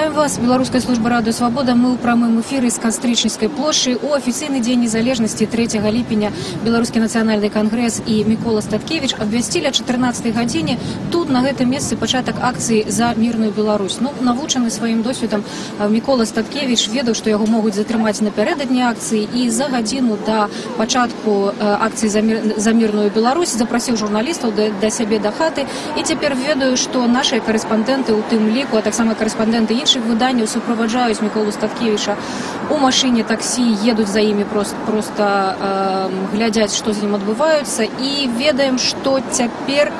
Вітаем вас, Беларуская служба Радыё Свабода. Мы ў прамым эфіры з Кастрычніцкай плошчы. У афіцыйны дзень незалежнасці 3 ліпеня Беларускі нацыянальны кангрэс і Мікола Статкевіч абвясцілі а 14 гадзіне тут, на гэтым месцы, пачатак акцыі за мірную Беларусь. Ну, навучаны сваім досведам, Мікола Статкевіч ведаў, што яго могуць затрымаць напярэдадні акцыі, і за гадзіну да пачатку акцыі за мірную Беларусь запрасіў журналістаў да сябе да хаты. І цяпер ведаю, што нашыя карэспандэнты у тым ліку, а таксама карэспандэнты іншых выданняў суправаджаюць Міколу Статкевіча у машыне таксі, едуць за імі, просто глядзяць, што з ім адбываюцца, і ведаем, што цяпер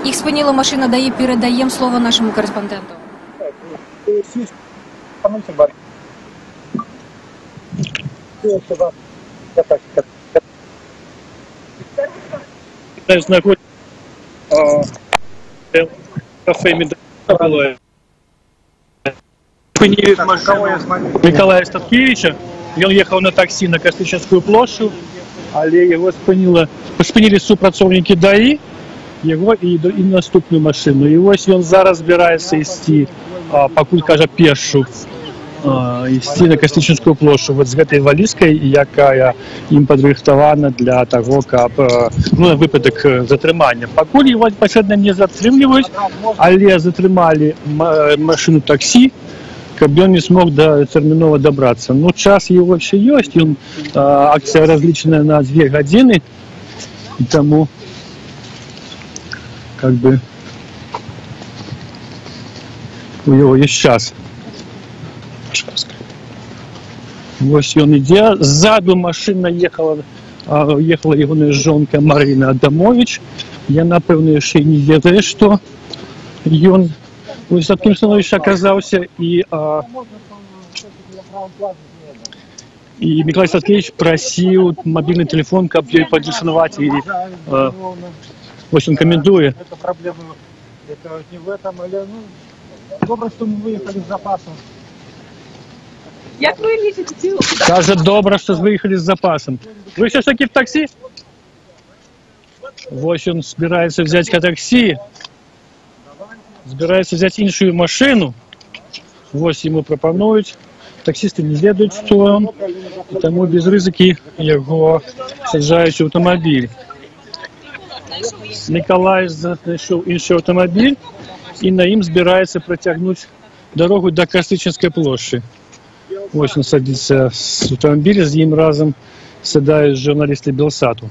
іх спыніла машына ДАІ. Перадаем слова нашаму карэспандэнту. Кафе было. Спынілі машыну Мікалая Статкевіча. Ён ехаў на таксі на Кастрычніцкую плошчу, але яго спынілі супрацоўнікі ДАІ, яго і наступную машыну. І вось ён зараз збіраецца ісці, пакуль кажа, пешу, ісці на Кастрычніцкую плошчу вот з гэтай валізкай, якая ім падрыхтавана для таго, каб, ну, на выпадак затрымання. Пакуль его пасрэдна не затрымліваюць, але затрымалі машыну таксі, каб ён не смог тэрмінова дабрацца. Ну, час его яшчэ ёсць, акцыя разлічаная на 2 гадзіны, і таму как бы у яго ёсць час. Вось ён ідзе. Ззаду машына ехала ягоная жонка Марына Адамовіч. Яна, пэўна, яшчэ і не ведае, што ён у такім становішчы аказаўся, і Мікалай Статкевіч прасіў мабільны телефон, каб ёй падзесанаваць, і вось ён каментуе. Это проблема, это не в этом, але, ну, добра, што мы выехалі з запасам. Як вы лічыце? Кажа, добра, што выехалі з запасам. Вы ўсё ж такі в таксі? Вось ён збіраецца взять таксі. Збіраецца взять іншую машыну. Вось яму прапануюць. Таксісты не ведаюць, хто ён, і таму без рызыкі яго саджаюць у аўтамабіль. Мікалай знайшоў іншы аўтамабіль і на ім збіраецца працягнуць дарогу да Кастрычніцкай плошчы. Вось ён садзіцца з аўтамабіля, з ім разам сядаюць журналісты Белсату.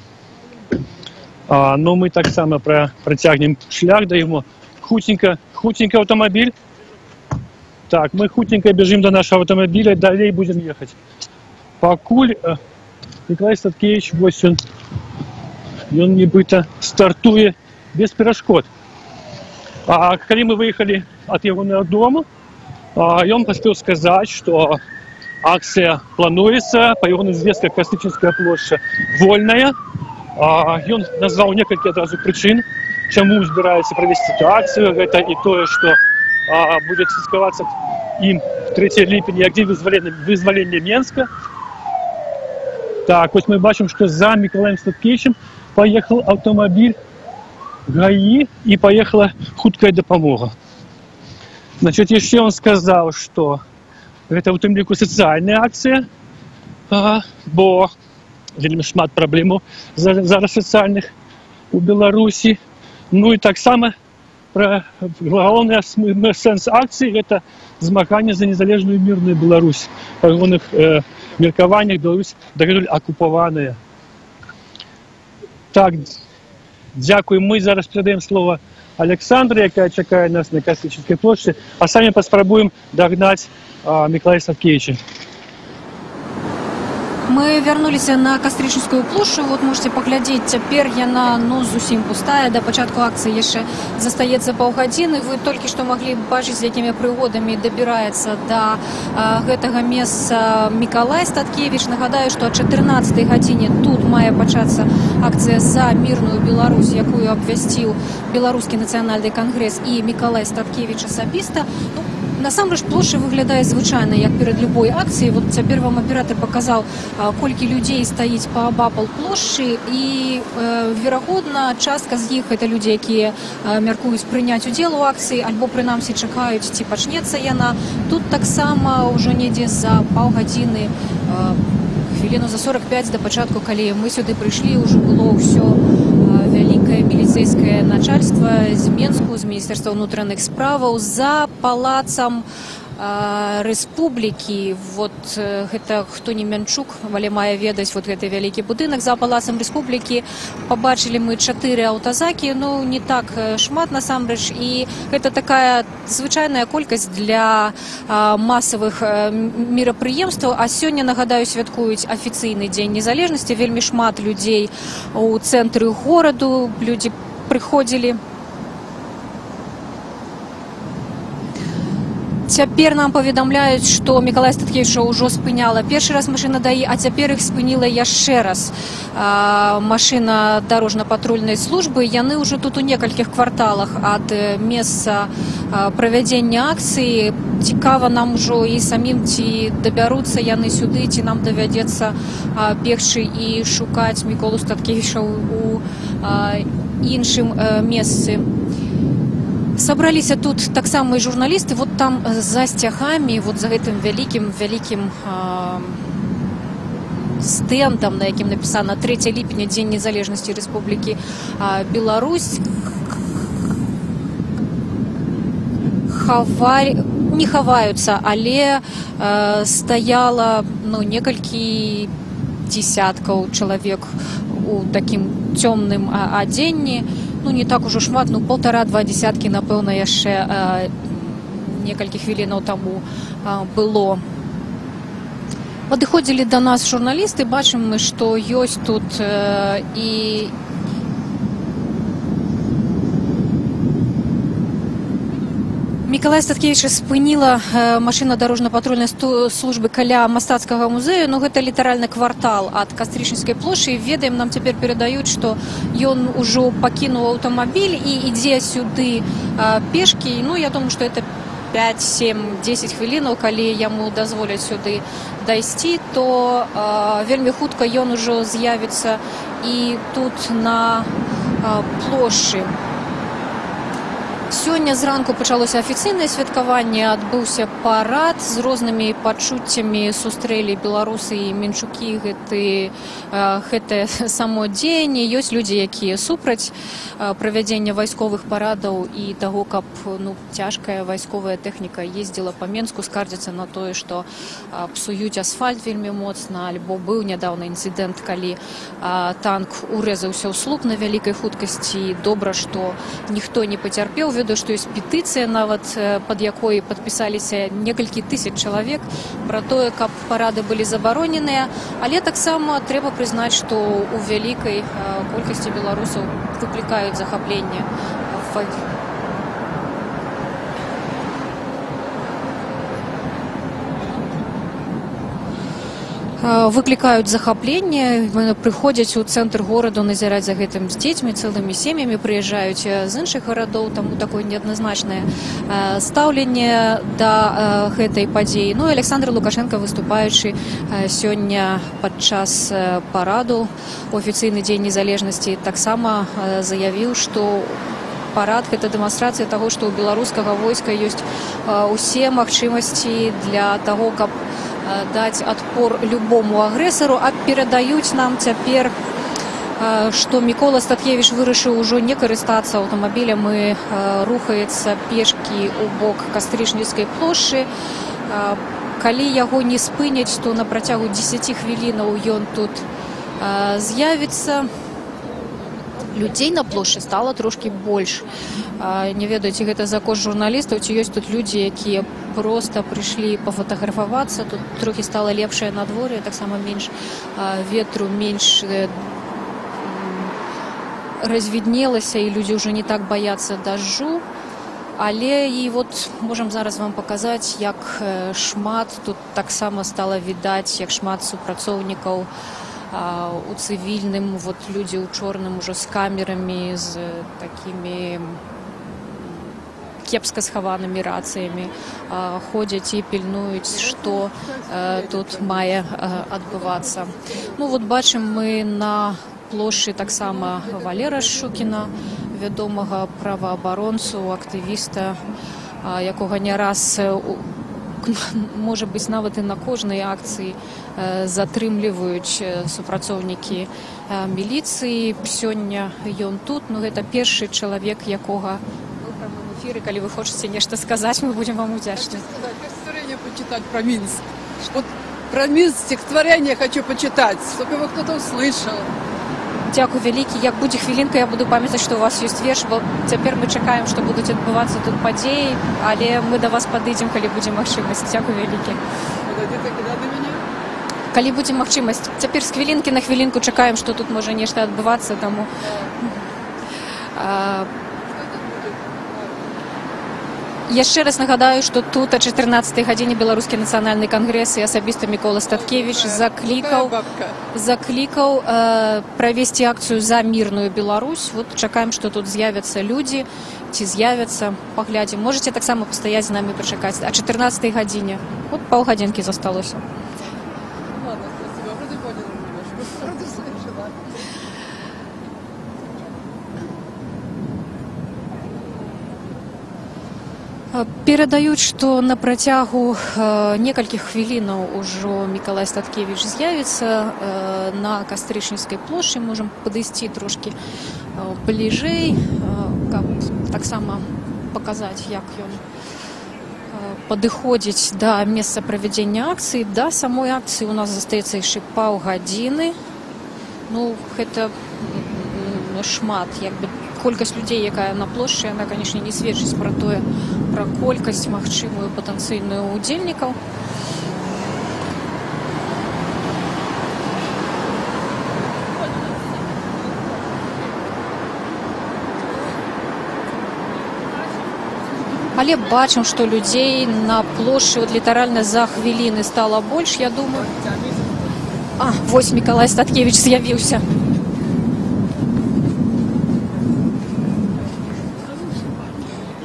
Ну, мы таксама працягнем шлях да яго. Хуценька, хуценька аўтамабіль. Так, мы хуценька бяжым да нашага аўтамабіля, далей будзем ехаць. Пакуль Мікалай Статкевіч, вось ён нібыта стартуе без перашкод. А калі мы выехалі ад ягонага дому, ён паспеў сказаць, што акцыя плануецца, па ягоных звестках Кастрычніцкая плошча вольная. Ён назваў некалькі адразу прычын, чаму збіраецца правесці эту акцыю. Гэта і тое, што будзе святкавацца ім 3 ліпеня як дзень вызвалення Менска. Так, вось мы бачым, што за Мікалаем Статкевічам паехаў аўтамабіль ГАІ і паехала хуткая дапамога. Значит, яшчэ он сказаў, што гэта ў тым ліку сацыяльная акцыя, бо вельмі шмат праблемаў зараз сацыяльных у Беларусі. Ну і таксама пра галоўны сэнс акцыі гэта змаганне за незалежную мірную Беларусь. Па ягоных меркаваннях Беларусь дагэтуль акупаваная. Так, дзякуй. Мы зараз перадаем слова Александры, якая чакае нас на Кастрычніцкай плошчы, а самі паспрабуем дагнаць Мікалая Статкевіча. Мы вярнуліся на Кастрычніцкую плошчу. Вот можете паглядзець, цяпер яна, ну, зусім пустая. Да пачатку акцыі яшчэ застаецца паўгадзіны. Вы толькі што маглі бачыць, з якімі прыгодамі дабіраецца да гэтага месца Мікалай Статкевіч. Нагадаю, што а 14 гадзіне тут мае пачацца акцыя за мірную Беларусь, якую абвясціў Беларускі нацыянальны кангрэс і Мікалай Статкевіч асабіста. Ну, Насамрэч плошча выглядае звычайна, як перад любой акцыяй. Вот цяпер вам аператар паказаў, колькі людзей стаіць паабапал плошчы, і, верагодна, частка з іх гэта людзі, якія мяркуюць прыняць удзел у акцыі, альбо прынамсі чакаюць, ці пачнецца яна. Тут таксама ўжо недзе за паўгадзіны, хвіліну за 45 да пачатку, калі мы сюды прыйшлі, ўжо было ўсё вялікае міліцэйскае начальства з Менску, з Міністэрства ўнутраных справаў, за палацам Рэспублікі. Вот гэта хто не мянчук, але мае ведаць вот гэты вялікі будынак за палацам Рэспублікі. Пабачылі мы 4 аўтазакі, ну не так шмат насамрэч, і гэта такая звычайная колькасць для масавых мерапрыемстваў. А сёння, нагадаю, святкуюць афіцыйны дзень незалежнасці. Вельмі шмат людзей у цэнтры гораду, людзі прыходзілі. Цяпер нам паведамляюць, што Мікалая Статкевіча ўжо спыняла першы раз машына ДАІ, а цяпер іх спыніла яшчэ раз машына дарожна-патрульнай службы. Яны ўжо тут у некалькіх кварталах ад месца правядзення акцыі. Цікава нам ужо і самім, ці дабяруцца яны сюды, ці нам давядзецца бегчы і шукаць Міколу Статкевіча у іншым месцы. Сабраліся тут таксама і журналісты, вот там за сцягамі, вот за гэтым вялікім стэндам, на якім напісана 3 ліпеня, Дзень незалежнасці Рэспублікі Беларусь. Не хаваюцца, але стаяла, ну, некалькі дзесяткаў чалавек у такім цёмным адзенні. Ну, не так ужо шмат, ну, 1,5-2 дзесяткі, напэўна, яшчэ некалькі хвілінаў таму было. Падыходзілі да нас журналісты, бачым мы, што ёсць тут і Мікалая Статкевіча спыніла машына дарожна-патрульнай службы каля мастацкага музею. Ну, гэта літаральна квартал ад Кастрычніцкай плошчы. Ведаем, нам цяпер перадаюць, што ён ужо пакінуў аўтамабіль і ідзе сюды пешкі. Ну, я думаю, што это 5, 7, 10 хвілінаў, калі яму дазволяць сюды дайсці, то вельмі хутка ён ужо з'явіцца і тут на плошчы. Сёння зранку пачалося афіцыйнае святкаванне, адбыўся парад з рознымі пачуццямі, сустрэлі беларусы і менчукі гэтае само дзеянне. Ёсць людзі, якія супраць правядзення вайсковых парадаў і таго, каб, ну, цяжкая вайсковая тэхніка ездзіла па Менску, скардзяцца на тое, што псуюць асфальт вельмі моцна, альбо быў нядаўна інцыдэнт, калі танк урэзаўся ў слуп на вялікай хуткасці. Добра, што ніхто не пацярпеў. Ведаю, што ёсць петыцыя нават, пад якой падпісаліся некалькі тысяч чалавек пра тое, каб парады былі забароненыя. Але таксама трэба прызнаць, што ў вялікай колькасці беларусаў выклікаюць захапленне. Выклікаюць захапленне, прыходзяць у цэнтр гораду назіраць за гэтым з дзецьмі, цэлымі сем'ямі, прыязджаюць з іншых гарадоў, таму такое неадназначнае стаўленне да гэтай падзеі. Ну і Александр Лукашенко, выступаючы сёння падчас параду у афіцыйны дзень незалежнасці, таксама заявіў, што парад гэта дэманстрацыя таго, што ў беларускага войска ёсць усе магчымасці для таго, каб даць адпор любому агрэсару. А перадаюць нам цяпер, што Мікола Статкевіч вырашыў ужо не карыстацца аўтамабілем і рухаецца пешкі ў бок Кастрычніцкай плошчы. Калі яго не спыняць, то на працягу 10 хвілінаў ён тут з'явіцца. Людзей на плошчы стала трошкі больш. Не ведаю, ці гэта за кошт журналістаў, ці ёсць тут людзі, якія проста прыйшлі пафотаграфавацца. Тут трохі стала лепшае надвор'е, таксама менш ветру, менш развіднелася, і людзі ўжо не так баяцца дажджу. Але і вот можам зараз вам паказаць, як шмат тут таксама стала відаць, як шмат супрацоўнікаў у цывільным, вот людзі ў чорным ужо з камерамі, з такімі кепска схаванымі рацыямі ходзяць і пільнуюць, што тут мае адбывацца. Ну вот бачым мы на плошчы таксама Валера Шчукіна, вядомага праваабаронцу, актывіста, якога не раз, можа быць, нават і на кожнай акцыі затрымліваюць супрацоўнікі міліцыі. Сёння ён тут, ну, гэта першы чалавек, якога мы ў прамым эфіры, калі вы хочаце нешта сказаць, мы будзем вам удзячны. Хочу сказать, хочу стихотворение почитать про Минск. Вот про Минск стихотворение хочу почитать, чтобы его кто-то услышал. Дзякуй вялікі. Як будзе хвілінка, я буду памятаць, што у вас ёсць верш, бо цяпер мы чакаем, што будуць адбывацца тут падзеі, але мы да вас падыдзем, калі будзе магчымасць. Дзякуй вялікі. Подойдите когда до меня? Калі будзе магчымасць. Цяпер з хвілінкі на хвілінку чакаем, што тут можа нешта адбывацца, таму яшчэ раз нагадаю, што тут а 14 гадзіне Беларускі нацыянальны кангрэс і асабіста Мікола Статкевіч заклікаў Какая бабка? Правесці акцыю за мірную Беларусь. Вот чакаем, што тут з'явяцца людзі, ці з'явяцца, паглядзім. Можаце таксама пастаяць з намі, пачакаць. А 14 гадзіне. Вот паўгадзінкі засталося. Ладно, спасибо. Вроде поняла немножко. Вроде слышала. Перадаюць, што на працягу некалькіх хвілінаў ужо Мікалай Статкевіч з'явіцца на Кастрычніцкай плошчы. Можам падысці трошкі бліжэй, каб таксама паказаць, як ён падыходзіць да месца правядзення акцыі. Да самой акцыі у нас застаецца яшчэ паўгадзіны. Ну, гэта шмат, як бы колькасць людзей, якая на плошчы, яна, канешне, не сведчыць пра тое, пра колькасць магчымую патэнцыйную удзельнікаў. Але бачым, што людзей на плошчы вот літаральна за хвіліны стала больш, я думаю. А, вось Мікалай Статкевіч з'явіўся.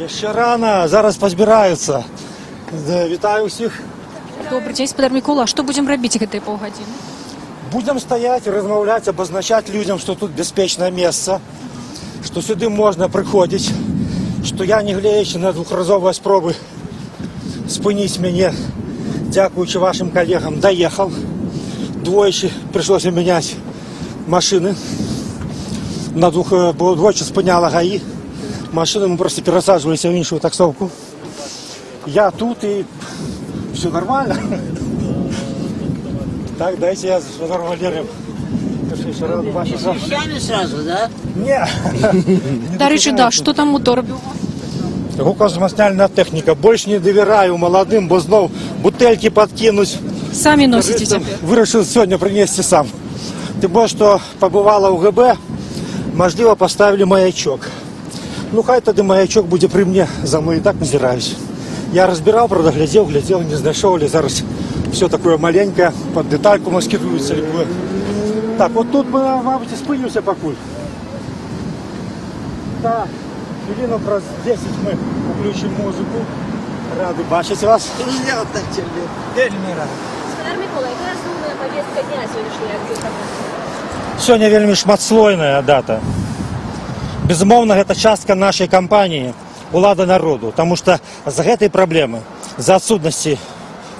Яшчэ рана, зараз пазбіраюцца. Вітаю ўсіх. Добры дзень, спадар Мікола. А што будзем рабіць гэтыя паўгадзіны? Будзем стаяць, размаўляць, абазначаць людзям, што тут бяспечнае месца, што сюды можна прыходзіць, што я, не гледзячы на двухразовыя спробы спыніць мяне, дзякуючы вашым калегам, даехаў. Двойчы прыйшлося мяняць машыны. На двух, бо двойчы спыняла ГАІ. Машыну мы проста перасаджваліся ў іншую таксоўку. Я тут, і ўсё нармальна. Так, дайце я з спадаром Валерыем. Яшчэ рад бачыць вас. Вещами сразу, да? Не. Дарэчы, да, што там у торбе? Гуказмацняльная тэхніка. Больш не давяраю маладым, бо зноў бутэлькі падкінуць. Самі носіце цяпер. Вырашыў сёння прынесці сам. Тым больш, што пабывала ў ГБ, мажліва, паставілі маячок. Ну, хай тады маячок будзе пры мне, за мной і так назіраюць. Я разбіраў, правда, глядзеў, глядзеў, не знайшоў, але зараз усё такое маленькае, пад дэтальку маскіруецца любое. Так, вот тут мы, мабыць, і спынімся пакуль. Так, хвіліну праз 10 мы уключым музыку. Рады бачыць вас. Я вот так тебе. Вельмі рады. Спадар Мікола, якая асноўная павестка дня сённяшняй акцыі пратэсту? Сёння вельмі шматслойная дата. Безумоўна, гэта частка нашай кампаніі «Улада народу», таму што з гэтай праблемы, з-за адсутнасці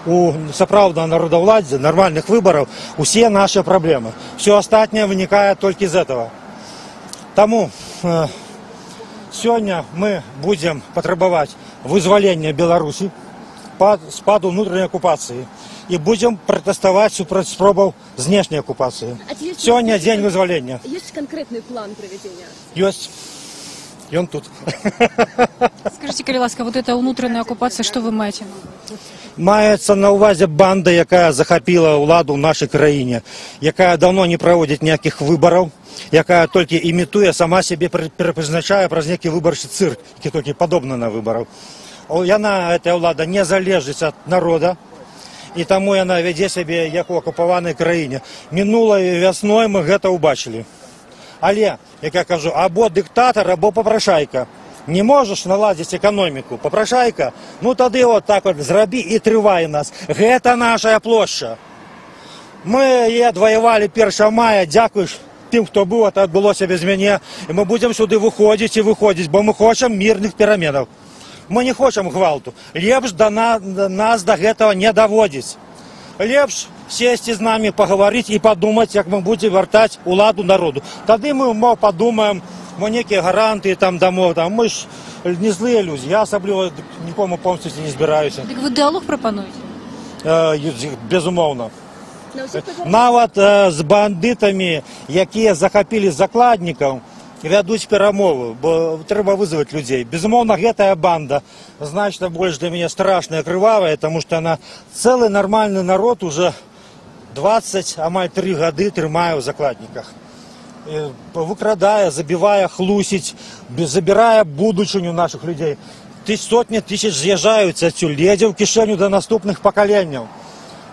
у сапраўднага народаўладдзя, нармальных выбараў, усе наши праблемы. Усё астатняе вынікае толькі з этого. Таму сёння мы будзем патрабаваць вызвалення Беларусі з-пад унутранай акупацыі і будзем пратэставаць супраць спробаў знешняй акупацыі. А ці ёсць Сёння дзень вызвалення. Ёсць канкрэтны план правядзення акцыі? Ёсць. Ён тут. Скажыце, калі ласка, вот эта ўнутраная акупацыя, што вы маеце на ўвазе? Маецца на ўвазе банда, якая захапіла ўладу ў нашай краіне, якая даўно не праводзіць ніякіх выбараў, якая толькі імітуе, сама сябе перапрызначае праз некі выбарчы цырк, які толькі падобны на выбараў. Яна, эта ўлада, не залежыць ад народа, і таму яна вядзе сябе як у акупаванай краіне. Мінулай вясной мы гэта ўбачылі. Але, як я кажу, або дыктатар, або папрашайка. Не можаш наладзіць эканоміку, попрошайка, ну тады вот так вот зрабі і трывай нас. Гэта наша плошча. Мы яе адваявалі 1 мая, дзякуй тым, хто быў, это адбылося без мяне. І мы будзем сюды выходзіць і выходзіць, бо мы хочам мірных пераменаў. Мы не хочам гвалту. Лепш да нас да гэтага не даводзіць. Лепш сесці з намі, пагаварыць і падумаць, як мы будзем вяртаць уладу народу. Тады мы, мо, падумаем, мо некія гарантыі там дамо, там, мы ж не злыя людзі, я асабліва нікому помсціць не збіраюся. Дык вы дыалог прапануеце? Безумоўна. На ўсіх паверхах? Нават з бандытамі, якія захапілі закладнікаў, вядуць перамовы, бо трэба вызваць людзей. Безумоўна, гэтая банда значна больш для мяне страшная, крывавая, таму што яна цэлы нармальны народ уже 20, амаль 3 гады трымае ў закладніках. Выкрадае, забівае, хлусіць, забірае будучыню нашых людзей. Сотні тысяч з'язджаюць адсюль, ледзе ў кішэню да наступных пакаленняў.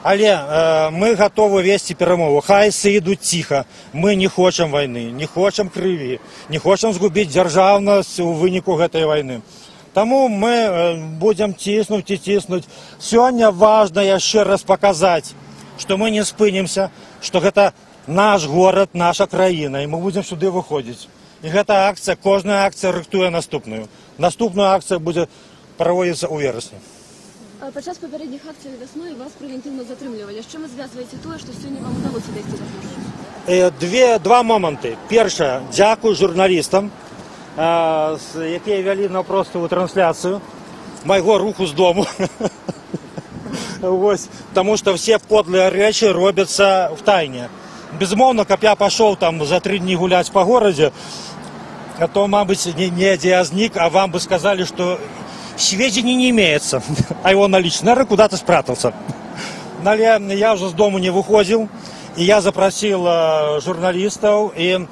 Але мы гатовы весці перамову. Хай сыдуць ціха. Мы не хочам вайны, не хочам крыві, не хочам згубіць дзяржаўнасць у выніку гэтай вайны. Таму мы будзем ціснуць і ціснуць. Сёння важна яшчэ раз паказаць, што мы не спынімся, што гэта наш горад, наша краіна, і мы будзем сюды выходзіць. І гэта акцыя, кожная акцыя рыхтуе наступную. Наступная акцыя будзе праводзіцца ў верасні. Падчас папярэдніх акцый вясной вас прэвентыўна затрымлівалі. З чым вы звязваеце тое, што сёння вам удалося дайсці да плошчы? Два моманты. Першае, дзякую журналістам, якія вялі наўпроставую трансляцыю майго руху з дому. Вось, таму што все подлыя рэчы робяцца в тайне. Безумоўна, каб я пашоў там за 3 дні гуляць па горадзе, а то, мабыць, недзе я знік, а вам бы сказали, что сведений не имеется, а его наличии. Наверное, куда-то спрятался. Але я уже з дому не выходзіў, і я запросил журналістаў, і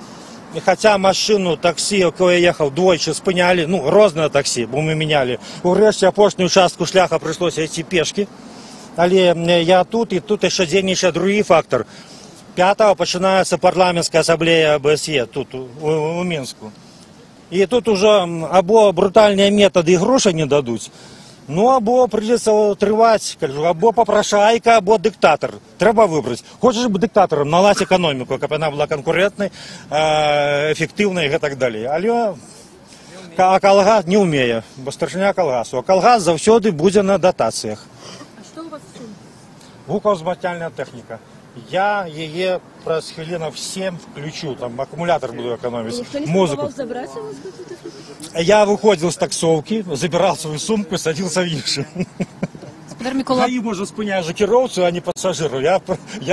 хаця машину таксі, якой я ехаў, двойчы спынялі, ну, рознае таксі, бо мы мянялі. Урэшце апошнюю частку шляха прыйшлося ісці пешкі. Але я тут, і тут яшчэ дзейнічае другі фактор. 5 пачынаецца парламенцкая асамблея АБСЕ тут, у Мінску. І тут уже або брутальныя метады і грошай не дадуць, ну або прыйдзецца трываць, кажу, або попрошайка, або дыктатар. Трэба выбраць. Хочаш быць дыктатарам, наладзь эканоміку, каб яна была канкурентнай, эфектыўнай і гэтак далей. Але калгас не ўмее, бо старшыня калгасу. А калгас заўсёды будзе на датацыях. А што ў вас у сумцы? Гукаўзмацняльная тэхніка. Я яе праз хвілінаў 7 включу, там акумулятор буду эканоміць. Ніхто не Музыку. спрабаваў забраць у вас гэту тэхніку? Я выходзіў з таксоўкі, забіраў сваю сумку, садился в іншую. Спадар Мікола, ГАІ можа спыняе жа кіроўцу, а не пасажыру. Я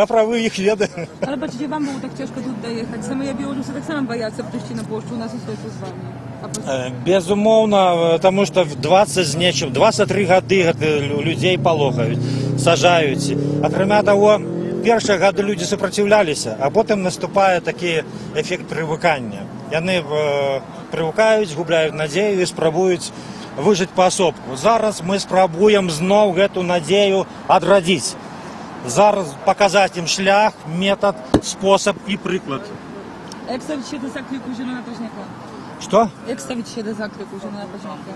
правы іх ведаю. Ale patrzcie, wam było tak ciężko tu dojechać. Same Białorusi tak samo bojaцца przyjść na płaszczu na сустрэчу z wami. A po- Безумоўна, таму што в 20 з нечым, 23 гады гэты людзей палохаюць, сажаюць. Акрамя таго, першыя гады людзі супраціўляліся, а потым наступае такі эфект прывыкання. Яны прывыкаюць, губляюць надзею і спрабуюць выжыць паасобку. Зараз мы спрабуем зноў гэту надзею адрадзіць. Зараз паказаць ім шлях, метад, спосаб і прыклад. A jak stawić się do zakryku Zielona Paźniaka? Што? Jak stawić się do zakryku Zielona Paźniaka?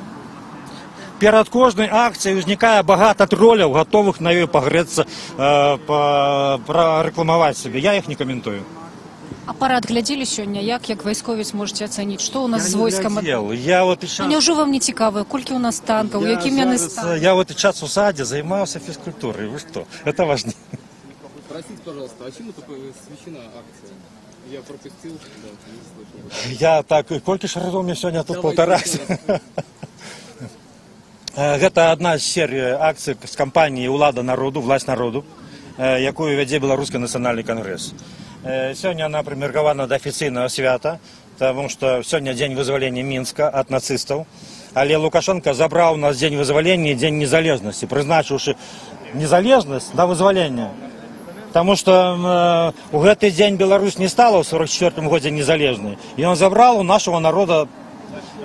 Перад кожнай акцыяй узнікае багата троляў, гатовых на ёй пагрэцца, прарэкламаваць сабе. Я іх не каментую. А парад глядзелі сёння? Як вайсковец можете ацаніць, што ў нас з войскам? Глядзел. Я вот і Ну, час... няўжо вам не цікава, колькі ў нас танкаў, у якім яны зараз, стане? Я вот і час у садзе займаўся фізкультурай. Вы што? Это важнее. Простите, пожалуйста, а чему это посвящена акция? Я пропустил, да, не слышал. Я так, колькі ж разоў мне сёння тут Давайте паўтараць? еще раз. Гэта адна з серый акцый з кампаніі «Улада народу», «Власть народу», якую вядзе Беларускі нацыянальны кангрэс. Сёння она прымеркавана да афіцыйнага свята, таму што сёння дзень вызвалення Мінска ад нацыстаў. Але Лукашэнка забраў у нас дзень вызвалення і дзень незалежнасці, прызначыўшы незалежнасць на вызваленне. Таму што у гэты дзень Беларусь не стала ў 44 годзе незалежнай. І ён забрал у нашага народа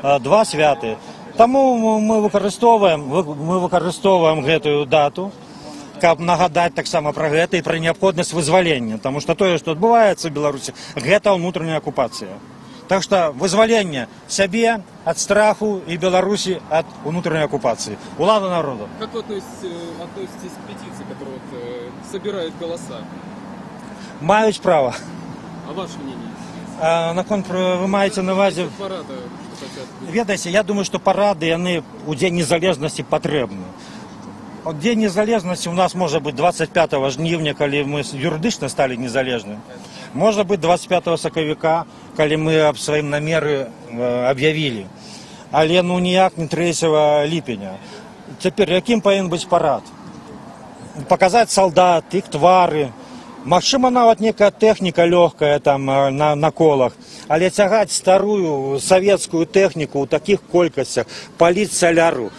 два святы. Таму мы выкарыстоўваем гэтую дату, каб нагадаць таксама пра гэта і пра неабходнасць вызвалення. Таму што тое, што адбываецца ў Беларусі, гэта ўнутраная акупацыя. Так што вызваленне сябе ад страху і Беларусі ад унутранай акупацыі. Улада народу. Как вы относитесь к петиции, которая вот собирает голоса? Маюць права. А ваше мнение? А, наконт, вы маеце на ўвазе? Парада, что хотят быть. Ведаеце, я думаю, што парады, яны ў Дзень незалежнасці патрэбны. От Дзень незалежнасці у нас можа быць 25 жніўня, калі мы юрыдычна сталі незалежнымі. Можа быць 25 сакавіка, калі мы аб сваім намеры аб'явілі. Але, ну, ніяк не 3 ліпеня. Цяпер якім павінен быць парад? Паказаць салдат, іх твары, магчыма, нават некая тэхніка лёгкая там на колах, але цягаць старую савецкую тэхніку ў такіх колькасцях, паліць саляру,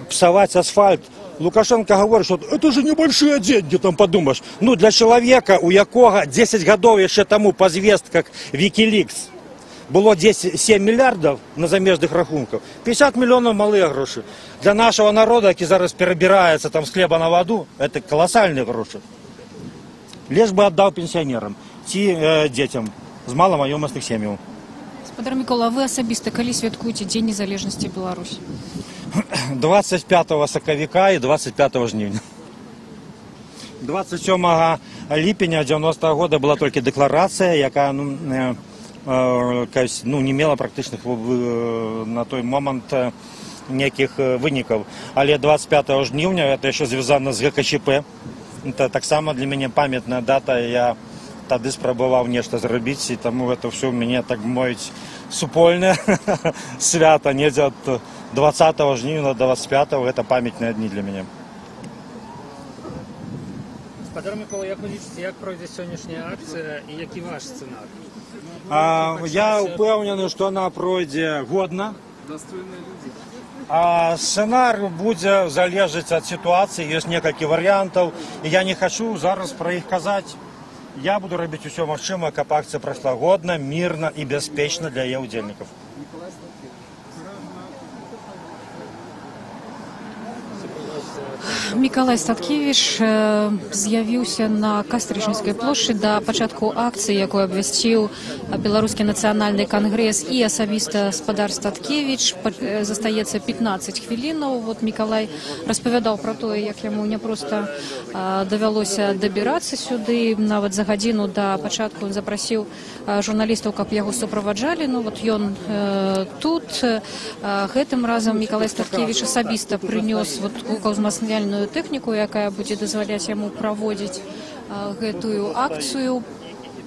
псаваць асфальт. Лукашенко говорит, что это же небольшие деньги, там подумаешь. Ну, для человека, у якога 10 гадоў яшчэ таму па звестках Wikileaks было 10, 7 мільярдаў на замежных рахунках, 50 мільёнаў малыя грошы. Для нашего народа, які зараз перабіраецца там з хлеба на ваду, это каласальныя грошы. Лишь бы аддаў пенсіянерам ці дзецям з маламаёмасных сем'яў. Спадар Мікола, а вы асабіста калі святкуеце Дзень незалежнасці Беларусі? 25 сакавіка і 25 жніўня. 27 ліпеня 90 -го года была толькі дэкларацыя, якая, ну, якась, ну, не мела практычных на той момант нейкіх вынікаў. Але 25 жніўня, это яшчэ звязана з ГКЧП, это таксама для мяне памятная дата, я тады спрабаваў нешта зрабіць, і таму это ўсё ў мяне, так мовіць, супольнае свята, недзе ад 20 жніўня до 25, гэта памятныя дні для мяне. Спадар Мікола, як вы лічыце, як пройдзе сённяшняя акцыя і які ваш сцэнар? Я ўпэўнены, што она пройдзе годна. Достойные люди. А сцэнар будзе залежыць ад сітуацыі, ёсць некалькі варыянтаў, і я не хачу зараз пра іх казаць. Я буду рабіць усё магчымае, каб акцыя прайшла годна, мірна і бяспечна для яе ўдзельнікаў. Мікалай Статкевіч з'явіўся на Кастрычніцкай плошчы да пачатку акцыі, якую абвясціў Беларускі нацыянальны кангрэс і асабіста спадар Статкевіч. Застаецца 15 хвілінаў. Вот Мікалай распавядаў пра тое, як яму няпроста давялося дабірацца сюды. Нават за гадзіну да пачатку ён запрасіў журналістаў, каб яго суправаджалі. Ну вот ён тут. Гэтым разам Мікалай Статкевіч асабіста прынёс вот гукаўзмацняльную тэхніку, якая будзе дазваляць яму праводзіць гэтую акцыю.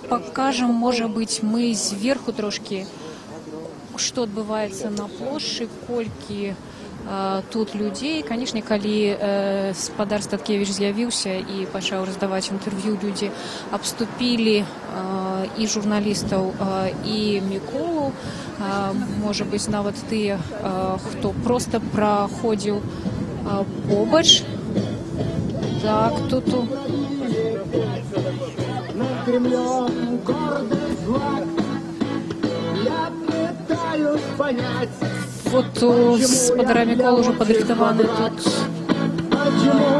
Пакажам, можа быць, мы зверху трошкі, што адбываецца на плошчы, колькі тут людзей. Канешне, калі спадар Статкевіч з'явіўся і пачаў раздаваць інтэрв'ю, людзі абступілі і журналістаў, і Міколу. Можа быць, нават тыя, хто проста праходзіў побач. Так, тут Над Кремлем гордый флаг. Я пытаюсь понять, Вот у спадара Міколы ўжо падрыхтаваны тут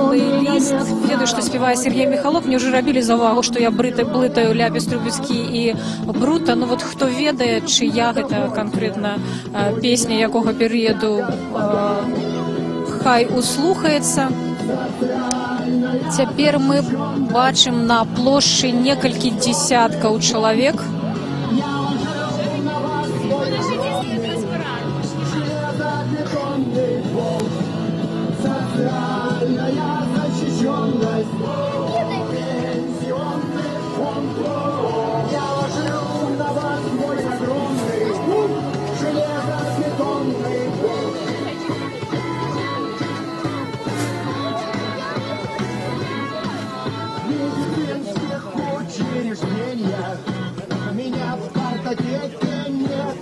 плейліст. Ведаю, што спявае Сяргей Міхалок. Мне ўжо рабілі заўвагу, што я брыта блытаю Ляпіс Трубіцкі і Брута. Ну вот хто ведае, чыя гэта канкрэтна песня, якога перыяду, хай услухаецца. Цяпер мы бачым на плошчы некалькі дзесяткаў чалавек. Железобетонный болт, социальная защищенность, пенсионный фонд. Я ложу на вас мой огромный железобетонный болт. В медицинских учреждениях меня в картотеке нет.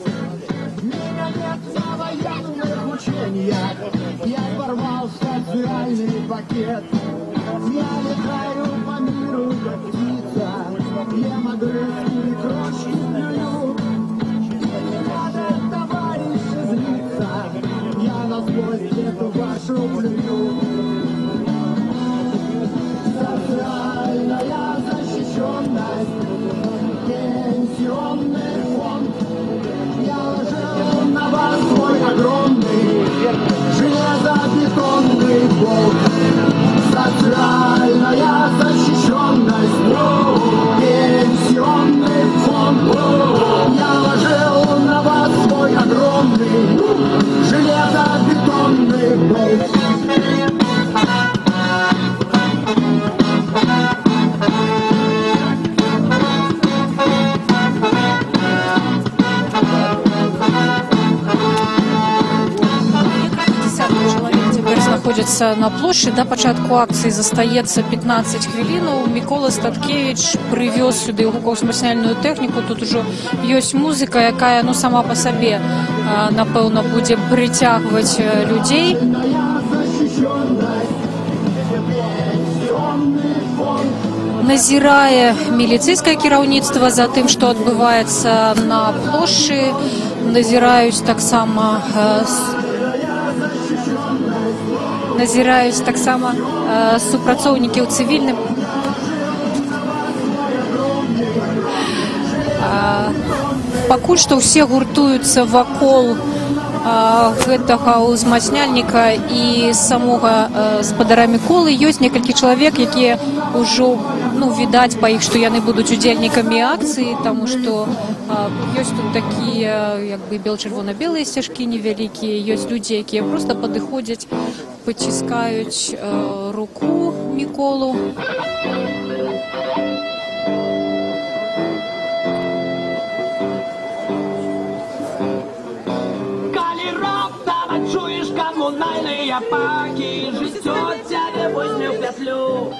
Меня нет на военных учениях. Я порвал социальный пакет. Я летаю по миру, как птица. Ем огрызки и крошки плюю. И не надо, товарищи, злиться. Я на злость эту вашу плюю. Социальная защищенность, пенсионный гуртуюцца на плошчы. Да пачатку акцыі застаецца 15 хвілінаў. Мікола Статкевіч прывёз сюды гукаўзмацняльную тэхніку. Тут ужо ёсць музыка, якая, ну, сама па сабе, напэўна, будзе прыцягваць людзей. Назірае міліцэйскае кіраўніцтва за тым, што адбываецца на плошчы. Назіраюць таксама супрацоўнікі ў цывільным. Пакуль што ўсе гуртуюцца вакол гэтага ўзмацняльніка і самога спадара Міколы. Ёсць некалькі чалавек, якія ўжо, ну, відаць па іх, што яны будуць удзельнікамі акцыі, таму што ёсць тут такія, як бы, бел-чырвона-белыя сцяжкі невялікія, ёсць людзі, якія проста падыходзяць, паціскаюць руку Міколу. Паки, жыццё цябе возьме ў пятлю.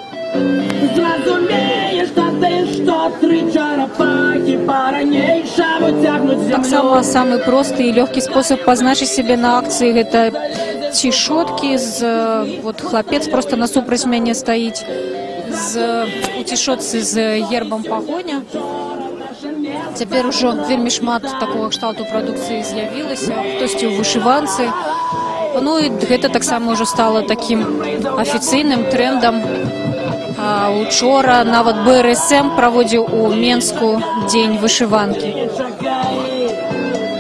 Зразумееш тады, што тры чарапахі па-ранейшаму цягнуць зямлю. Таксама самы просты і лёгкі спосаб пазначыць сябе на акцыі — гэта цішоткі з... Вот хлапец проста насупраць мяне стаіць у цішотцы з гербам Пагоня. Цяпер ужо вельмі шмат такога кшталту прадукцыі з'явілася, хтосьці ў вышыванцы. Ну і гэта таксама ўжо стала такім афіцыйным трендам. Учора нават БРСМ праводзіў у Менску дзень вышыванкі.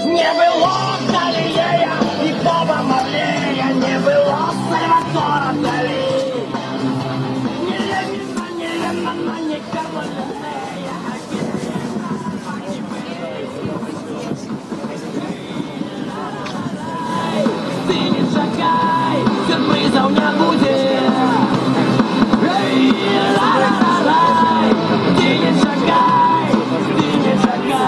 Не было Галілея і Боба Марлея, не было Сальвадора Далі. Ні Леніна, ні Ленана, ні Карла Ліннея. Ты не чакай, сюрпрызаў не будзе. Эй, ла-ла-ла-лай, ты не чакай, ты не чакай.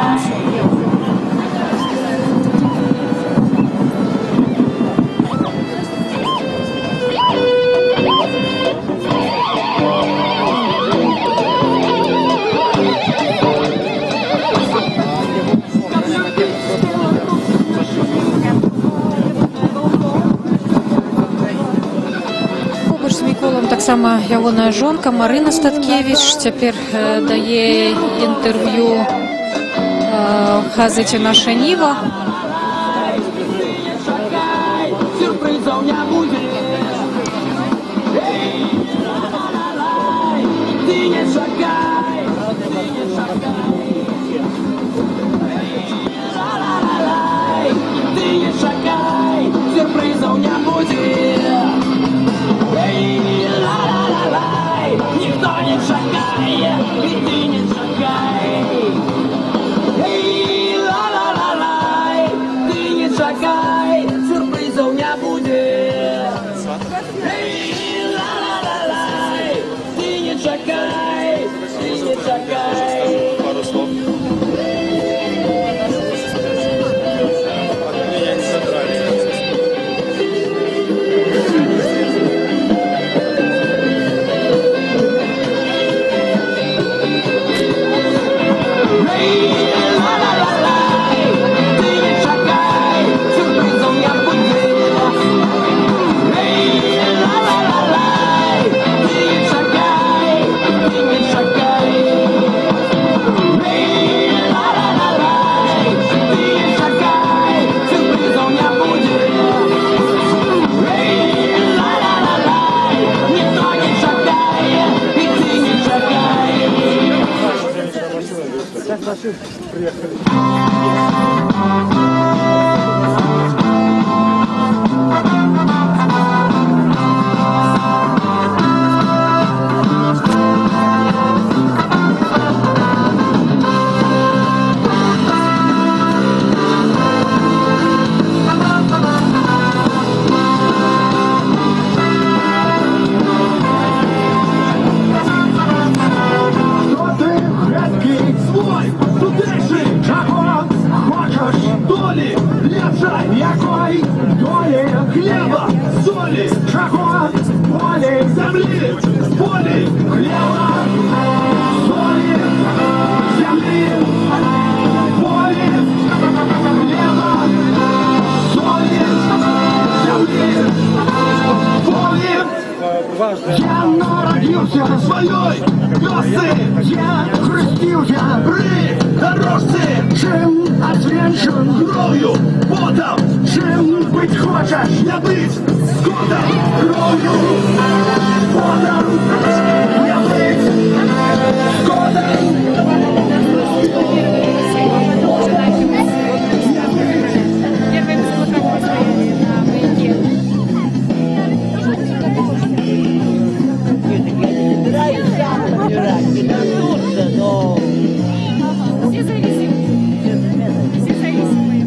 Таксама ягоная жонка Марына Статкевіч цяпер дае інтэрв'ю газеце «Наша Ніва». Свой, тутейший, чаго хочаш, Земли, воли, хлеба, соли, земли, воли, хлеба, соли, земли, воли. Я народился в своей вёсцы, я хрестился при дорожце, чем отвенчан кровью, потом, чем быть хочешь, не быть скотом, кровью, потом, не быть скотом. Первые беспилотники стояли на маяке. Все зависимы. Все зависимые.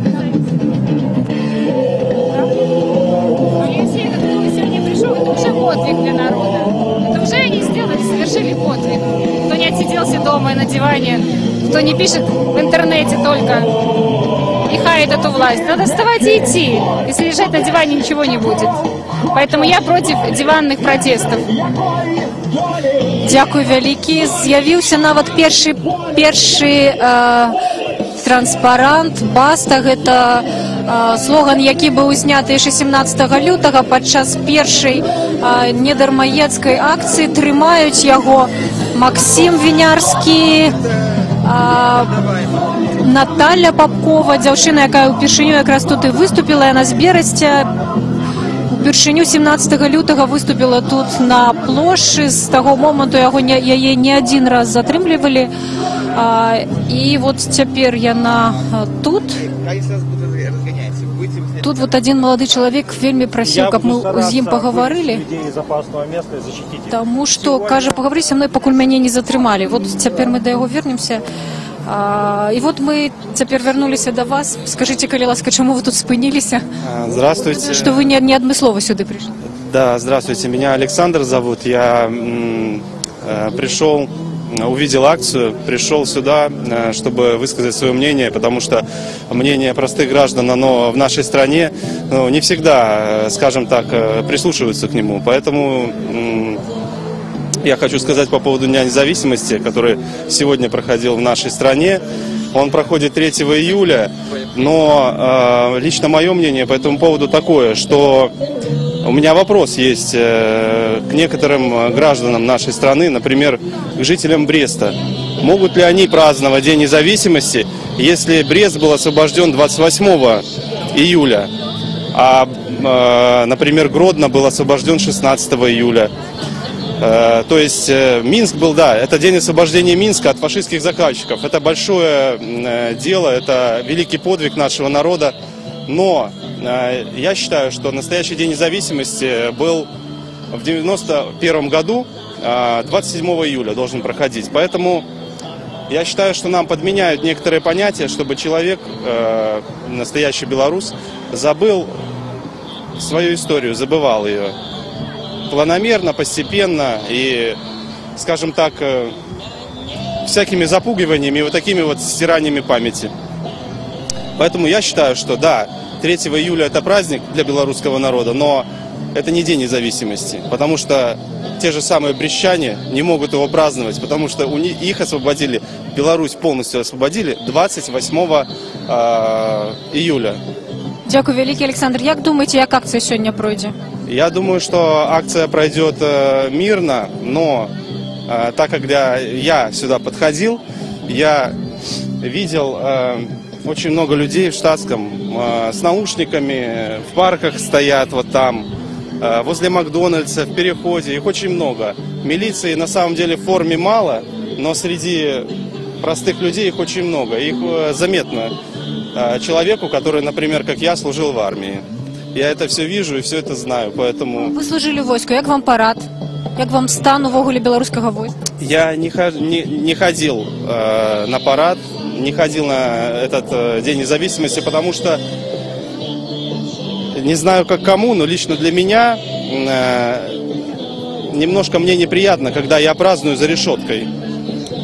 Алексей, как ты сегодня пришел, это уже подвиг для народа. Это уже они сделали, совершили подвиг. Кто не отсиделся дома и на диване, кто не пишет в интернете только и хает эту власть. Надо вставать и идти. Если лежать на диване, ничего не будет. Поэтому я против диванных протестов. Дзякуй вялікі. З'явіўся нават першы транспарант «Баста». Гэта слоган, які быў зняты яшчэ 17 лютага падчас першай недармаедскай акцыі. Трымаюць яго Максім Вінярскі, Наталля Папкова, дзяўчына, якая ўпершыню якраз тут і выступіла, яна з Берасця. Упершыню 17 лютага выступіла тут на плошчы. З таго моманту яе не адзін раз затрымлівалі. І вот цяпер яна тут. Тут вот один малады чалавек вельмі прасіў, каб мы з ім пагаварылі. Таму што, кажа, пагавары са мной, пакуль мяне не затрымалі. Вот цяпер мы да яго вернемся. І вот мы цяпер вярнуліся да вас. Скажыце, калі ласка, чаму вы тут спыніліся? Здравствуйте. Што вы не адмыслова сюды прыйшлі? Да, здравствуйте. Меня Александр зовут. Я пришел, увидел акцию, пришел сюда, чтобы высказать свое мнение, потому что мнение простых граждан, оно в нашей стране, ну, не всегда, скажем так, прислушиваются к нему. Поэтому я хочу сказать по поводу Дня независимости, который сегодня проходил в нашей стране. Он проходит 3 июля, но лично мое мнение по этому поводу такое, что у меня вопрос есть к некоторым гражданам нашей страны, например, к жителям Бреста. Могут ли они праздновать День независимости, если Брест был освобожден 28 июля, а, например, Гродно был освобожден 16 июля? То есть Минск был, да, это день освобождения Минска от фашистских захватчиков. Это большое дело, это великий подвиг нашего народа. Но я считаю, что настоящий день независимости был в 91 году, 27 июля должен проходить. Поэтому я считаю, что нам подменяют некоторые понятия, чтобы человек, настоящий белорус, забыл свою историю, забывал ее. Планомерно, постепенно и, скажем так, всякими запугиваниями и вот такими вот стираниями памяти. Поэтому я считаю, что да, 3 июля это праздник для белорусского народа, но это не День независимости, потому что те же самые брестчане не могут его праздновать, потому что их освободили, Беларусь полностью освободили 28 июля. Дзякуй вялікі, Александр. Як думаеце, як акцыя сёння пройдзе? Я думаю, что акция пройдет мирно, но так как я сюда подходил, я видел очень много людей в штатском, с наушниками, в парках стоят вот там, возле Макдональдса, в переходе, их очень много. Милиции на самом деле в форме мало, но среди простых людей их очень много. Их заметно человеку, который, например, как я, служил в армии. Я это все вижу и все это знаю, поэтому... Вы служили в войску, як вам парад? Як вам стан увогуле беларускага войска? Я не ходил на парад, не ходил на этот День независимости, потому что не знаю, как кому, но лично для меня немножко мне неприятно, когда я праздную за решеткой.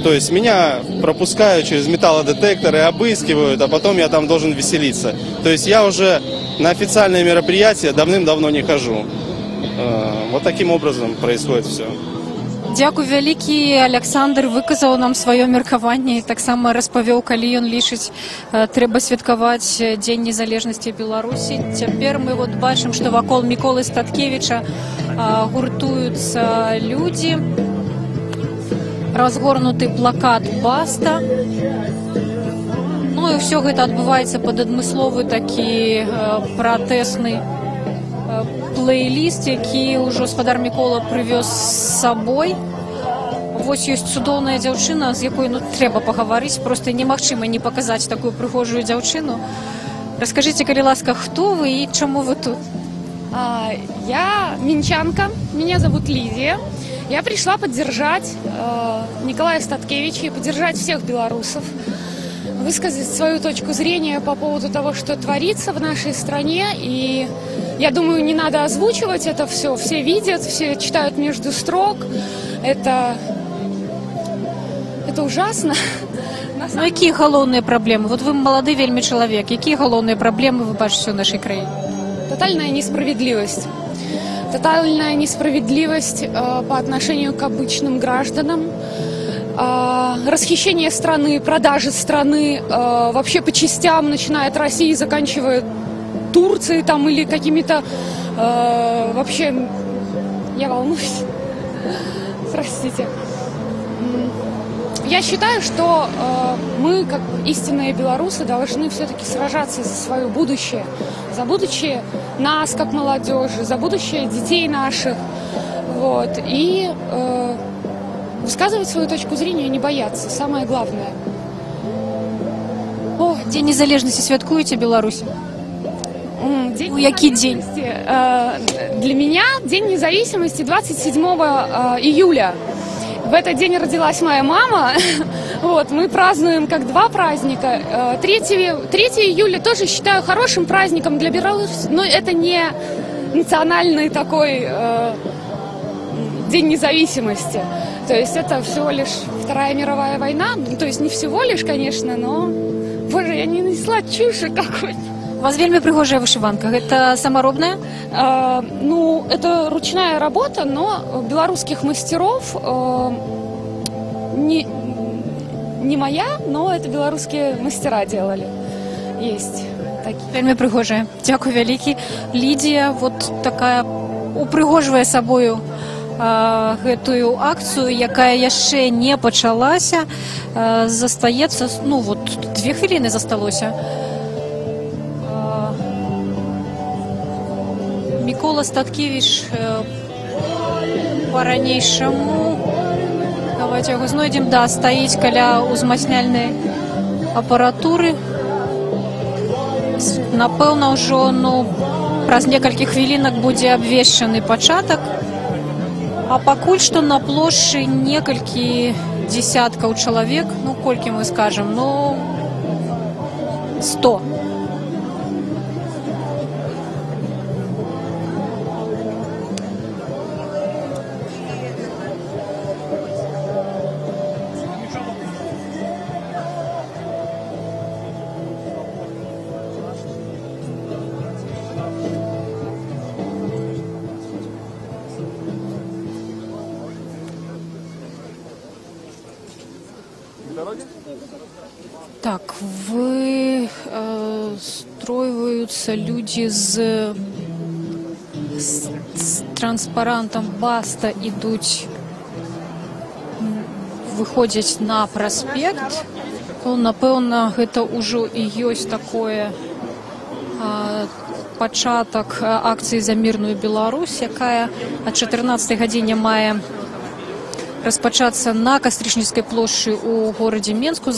То есть меня пропускают через металлодетекторы, обыскивают, а потом я там должен веселиться. То есть я уже на официальные мероприятия давным-давно не хожу. Вот таким образом происходит все. Дзякуй вялікі. Аляксандр выказаў нам сваё меркаванне і таксама распавёў, калі ён лічыць, трэба святкаваць Дзень незалежнасці Беларусі. Цяпер мы вот бачым, што вакол Міколы Статкевіча гуртуюцца людзі. Разгорнуты плакат «Баста». Ну і ўсё гэта адбываецца пад адмысловы такі пратэсны плейліст, які ўжо спадар Мікола прывёз з сабой. Вось ёсць цудоўная дзяўчына, з якой, ну, трэба пагаварыць, проста немагчыма не паказаць такую прыгожую дзяўчыну. Раскажыце, калі ласка, хто вы і чаму вы тут? Я минчанка, меня зовут Лидия. Я пришла поддержать Николая Статкевича и поддержать всех белорусов, высказать свою точку зрения по поводу того, что творится в нашей стране. И я думаю, не надо озвучивать это все. Все видят, все читают между строк. Это ужасно. Ну, якія галоўныя праблемы? Вот вы малады вельмі чалавек. Якія галоўныя праблемы вы бачыце ў нашай краіне? Тотальная несправедливость. Тотальная несправедливость по отношению к обычным гражданам. Расхищение страны, продажи страны вообще по частям, начиная от России, заканчивая Турцией там или какими-то вообще. Я волнуюсь. Простите. Я считаю, что мы, как истинные белорусы, должны все-таки сражаться за свое будущее, за будущее нас, как молодежи, за будущее детей наших, вот, и высказывать свою точку зрения и не бояться, самое главное. О, Дзень незалежнасці святкуеце, Беларусь? День У які дзень? Независимости, для меня День независимости 27 июля. В этот день родилась моя мама. Вот, мы празднуем как два праздника. 3, 3 июля тоже считаю хорошим праздником для Беларуси, но это не национальный такой День независимости. То есть это всего лишь Вторая мировая война. Ну, то есть не всего лишь, конечно, но. Боже, я не несла чуши какой-то. У вас вельмі прыгожая вышыванка. Гэта самаробная? Ну, это ручная работа, но белорусских мастеров, не моя, но это белорусские мастера делали. Есть такие. Вельмі прыгожая. Дзякуй вялікі. Лідія вот такая упрыгожвае сабою гэтую акцыю, якая яшчэ не пачалася. Застаецца, ну вот, 2 хвіліны засталося. Мікола Статкевіч по-ранейшаму, давайте яго знойдзем, да, стаіць каля ўзмацняльнай апаратуры. Напэўна, ўжо, ну, праз некалькі хвілінак будзе абвешчаны пачатак. А пакуль што на плошчы некалькі дзесяткаў чалавек, ну, колькі мы скажам, ну, 100. Так, выстройваюцца людзі з транспарантам «Баста», ідуць, выходзяць на праспект. Ну, напэўна, гэта ўжо і ёсць такое пачатак акцыі за мірную Беларусь, якая а 14 гадзіне мае распачацца на Кастрычніцкай плошчы ў горадзе Менску.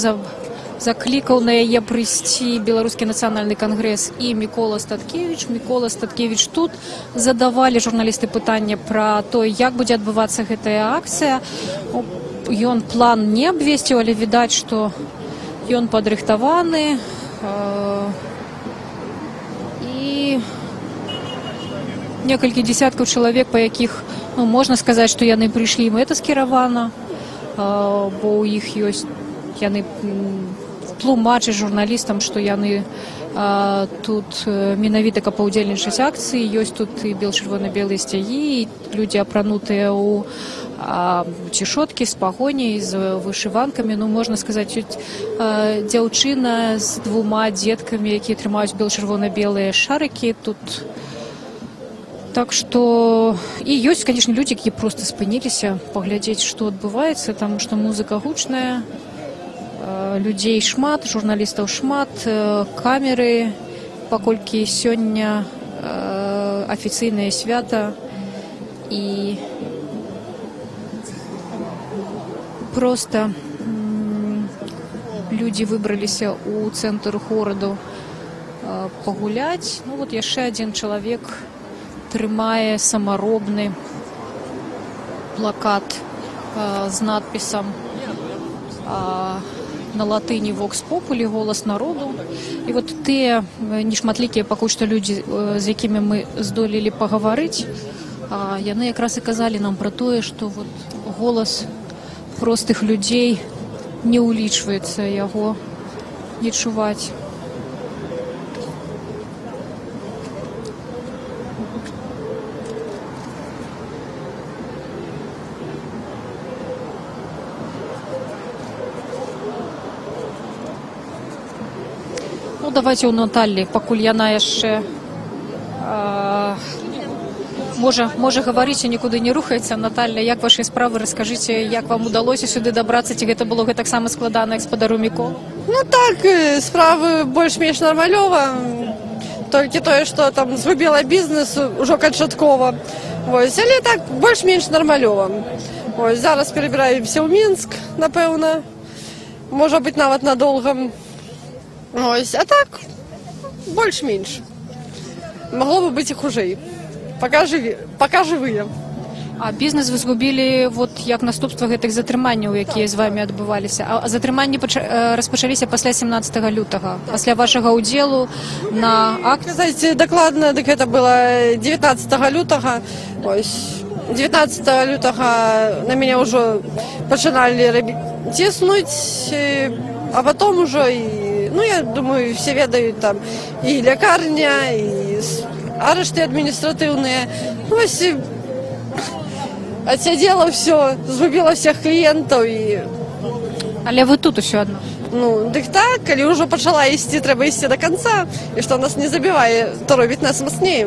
Заклікаў на яе прыйсці Беларускі нацыянальны кангрэс і Мікола Статкевіч. Мікола Статкевіч тут. Задавалі журналісты пытанне пра то, як будзе адбывацца гэтая акцыя. Ён план не абвесціў, але відаць, што ён падрыхтаваны. І некалькі дзесяткаў чалавек, па якіх, ну, можна сказаць, што яны прыйшлі мэтаскіравана, бо ў іх ёсць, яны тлумачаць журналістам, што яны тут менавіта каб паўдзельнічаць акцыі. Ёсць тут і бел-чырвона-белыя сцягі, і людзі апранутыя ў цішоткі з пагоняй, з вышыванкамі. Ну, можна сказаць, ёсць дзяўчына з двума дзеткамі, якія трымаюць бел-чырвона-белыя шарыкі тут. Так што і ёсць, конечно, людзі, якія проста спыніліся паглядзець, што адбываецца, таму што музыка гучная, людзей шмат, журналістаў шмат, камеры, паколькі сёння афіцыйнае свята і проста людзі выбраліся ў цэнтр гораду пагуляць. Ну вот яшчэ адзін чалавек трымае самаробны плакат з надпісам на латыні «Vox Populi», «Голас народу». І вот тыя нешматлікія пакуль што людзі, з якімі мы здолелі пагаварыць, яны якраз і казалі нам пра тое, што вот голас простых людзей не ўлічваецца, яго не чуваць. Ну, давайте у Наталлі, пакуль яна яшчэ можа гаварыць і нікуды не рухаецца. Наталля, як вашы справы? Раскажыце, як вам удалося сюды дабрацца, ці гэта было гэтаксама складана, як спадару Міколу? Ну так, справы больш-менш нармалёва. Толькі тое, што там згубіла бізнес ужо канчаткова. Вось, але так, больш-менш нармалёва. Вось, зараз перабіраемся ў Мінск, напэўна. Можа быць, нават надоўга. Ось, а так, больш-менш. Магло бы быць і хужэй. Пока жывыя. А бізнес вы згубілі вот як наступства гэтых затрыманняў, якія з вамі адбываліся. А затрыманні распачаліся пасля 17 лютага, пасля вашага ўдзелу на акцыі. Сказаць дакладна, дык гэта было 19 лютага. Ось, 19 лютага на мяне ўжо пачыналі ціснуць, а потом ужо і, ну, я думаю, все ведаюць там і лякарня, і арышты адміністратыўныя. Вось, отсидела все, згубила всех кліентаў і... Але вы тут усё адно? Ну, дык так, калі ўжо пачала ісці, трэба ісці до конца, і што нас не забівае, то робіць нас мацней.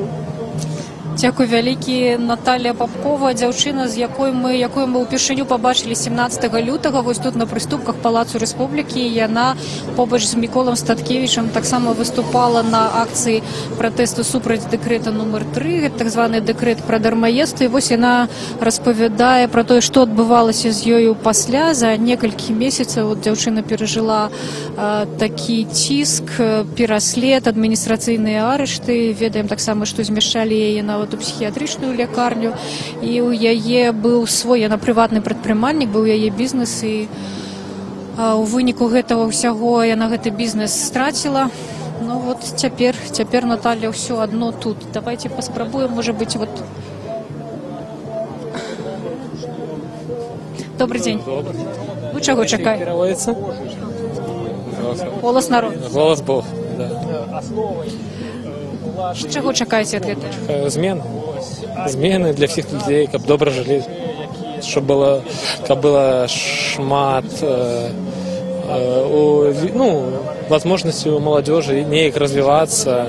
Дзякуй вялікі. Наталля Папкова, дзяўчына, з якой мы, якую мы ўпершыню пабачылі 17 лютага, вось тут на прыступках Палацу Рэспублікі. Яна побач з Міколам Статкевічам таксама выступала на акцыі пратэсту супраць дэкрэта нумар 3, гэта так званы дэкрэт пра дармаедства. І вось яна распавядае пра тое, што адбывалася з ёю пасля. За некалькі месяцаў вот дзяўчына перажыла такі ціск, пераслед, адміністрацыйныя арышты. Ведаем таксама, што змяшчалі яе нават у псіхіятрычную лякарню, і ў яе быў свой, яна прыватны прадпрымальнік, быў яе бізнес, і у выніку гэтага ўсяго яна гэты бізнес страціла. Ну вот цяпер Наталля ўсё адно тут. Давайте паспрабуем, можа быць, вот... Добрый дзень. Вы чаго чакаеце? Пераводіцца? Голас народу. Голас Бог, да. Чаго чакаеце ад гэтага? Чакаю змен. Змены для всех людей, каб добра жылі, чтоб было, каб было шмат, ну, возможности у молодежи неяк развиваться,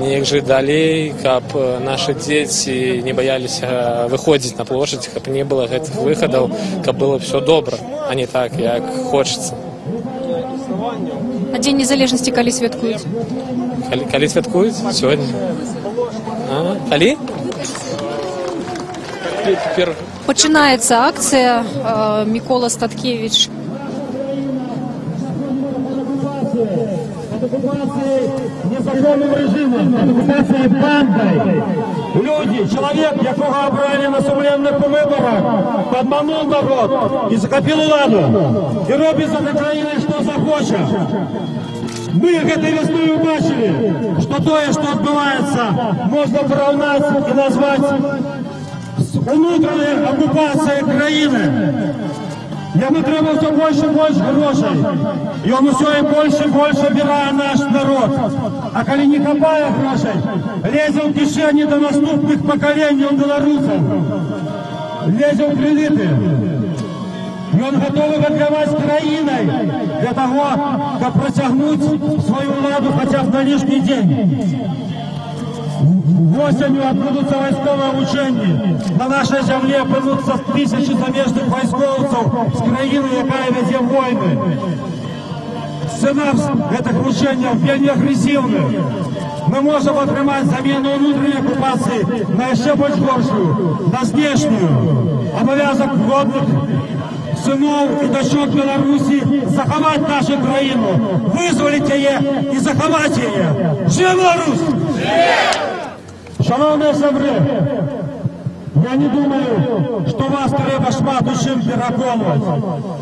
неяк жить далей, каб наши дети не боялись выходить на площадь, каб не было гэтых выходов, каб было все добра, а не так, як хочется. А Дзень незалежнасці калі святкуюць? Калі святкуюць? Сёння. А, калі? Пачынаецца акцыя. Мікола Статкевіч. Незаконным режимом, оккупацией бандой. Люди, человек, якого обрали на сумленных выборах, подманул народ и захопил уладу. И робит за краиной, что захочет. Мы этой весной убачили, что то, что отбывается, можно поравнять и назвать внутренней оккупацией краины. Яму трэба ўсё больш і больш грошай. Ён усё і больш і больш абірае наш народ. А калі не хапае грошай, лезе ў кішэні да наступных пакаленняў беларусаў. Лезе ў крэдыты. Ён гатовы гандляваць краінай для таго, каб працягнуць сваю ўладу хаця б на лішні дзень. Восенню адбудуцца вайсковыя вучэнні. На нашай зямле апынуцца тысячы замежных вайскоўцаў з краіны, якая вядзе войны. Сцэнар гэтых вучэнняў вельмі агрэсіўны. Мы можам атрымаць замену ўнутранай акупацыі на яшчэ больш горшую, на знешнюю. Абавязак годных сыноў і дачок Беларусі захаваць нашу краіну, вызваліць яе і захаваць яе. Жыве Беларусь! Шаноўныя сябры, я не думаю, што вас трэба шмат у чым пераконваць,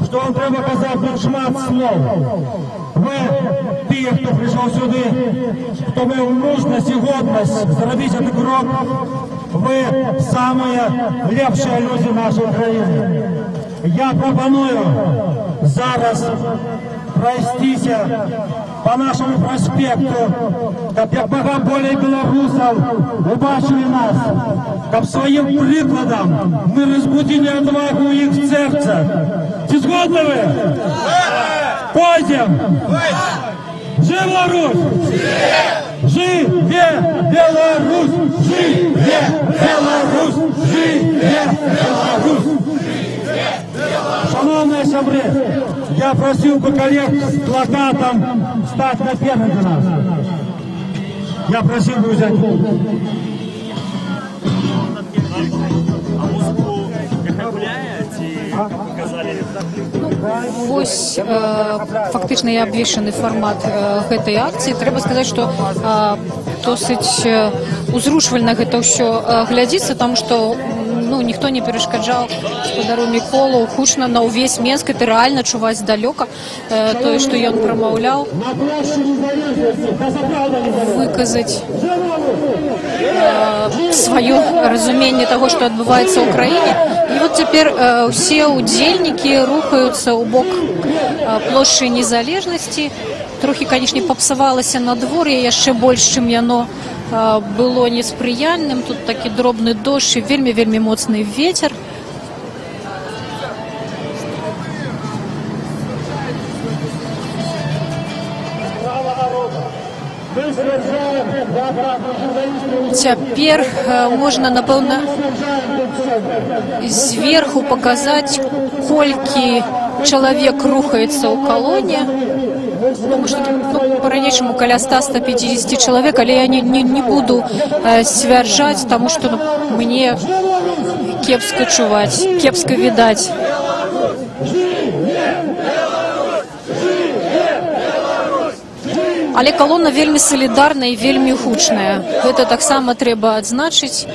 што вам трэба казаць тут шмат слоў. Вы, тыя, хто прыйшоў сюды, хто меў мужнасць і годнасць зрабіць гэты крок, вы самыя лепшыя людзі нашай краіны. Я прапаную зараз прайсціся па нашаму праспекту, каб як мага болей беларусаў убачылі нас, каб сваім прыкладам мы разбудзілі адвагу ў іх сэрцах. Ці згодны вы? Пойдзем! Жыве Беларусь! Жыве Беларусь! Жыве Беларусь! Жыве Беларусь! Шаноўныя сябры, я прасіў бы калег з плакатам стаць наперадзе нас. Я прасіў бы ўзяць. А музыку няхай гуляе, ці показалі? Вось фактычна і абвешчаны фармат гэтай акцыі. Трэба сказаць, што досыць узрушвальна гэта ўсё глядзіцца, таму што ніхто не перашкаджаў спадару Міколу гучна на ўвесь Менск, это рэальна чуваць далёка тое, што ён прамаўляў, выказаць сваё разуменне таго, што адбываецца ў краіне. І вот цяпер усе ўдзельнікі рухаюцца ў бок плошчы Незалежнасці. Трохі, канешне, папсавалася надвор'е яшчэ больш, чым яно было неспрыяльным. Тут такі дробны дождж і вельмі-вельмі моцны ветер. Цяпер можна, напэўна, зверху паказаць, колькі чалавек рухаецца ў калоне. Потому что, по-ранейшаму каля 100-150 чалавек, але я не буду сцвярджаць, таму што мне кепска чуваць, кепска відаць. Але калона вельмі салідарная і вельмі гучная. Гэта таксама трэба адзначыць.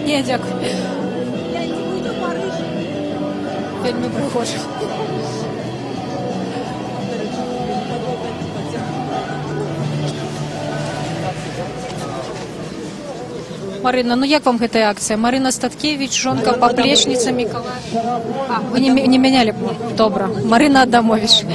Не, дзякуй. Вельмі прыгожа. Марына, ну як вам гэтая акцыя? Марына Статкевіч, жонка паплечніца Мікалая. А, вы не мянялі? Добра. Марына Адамовіч.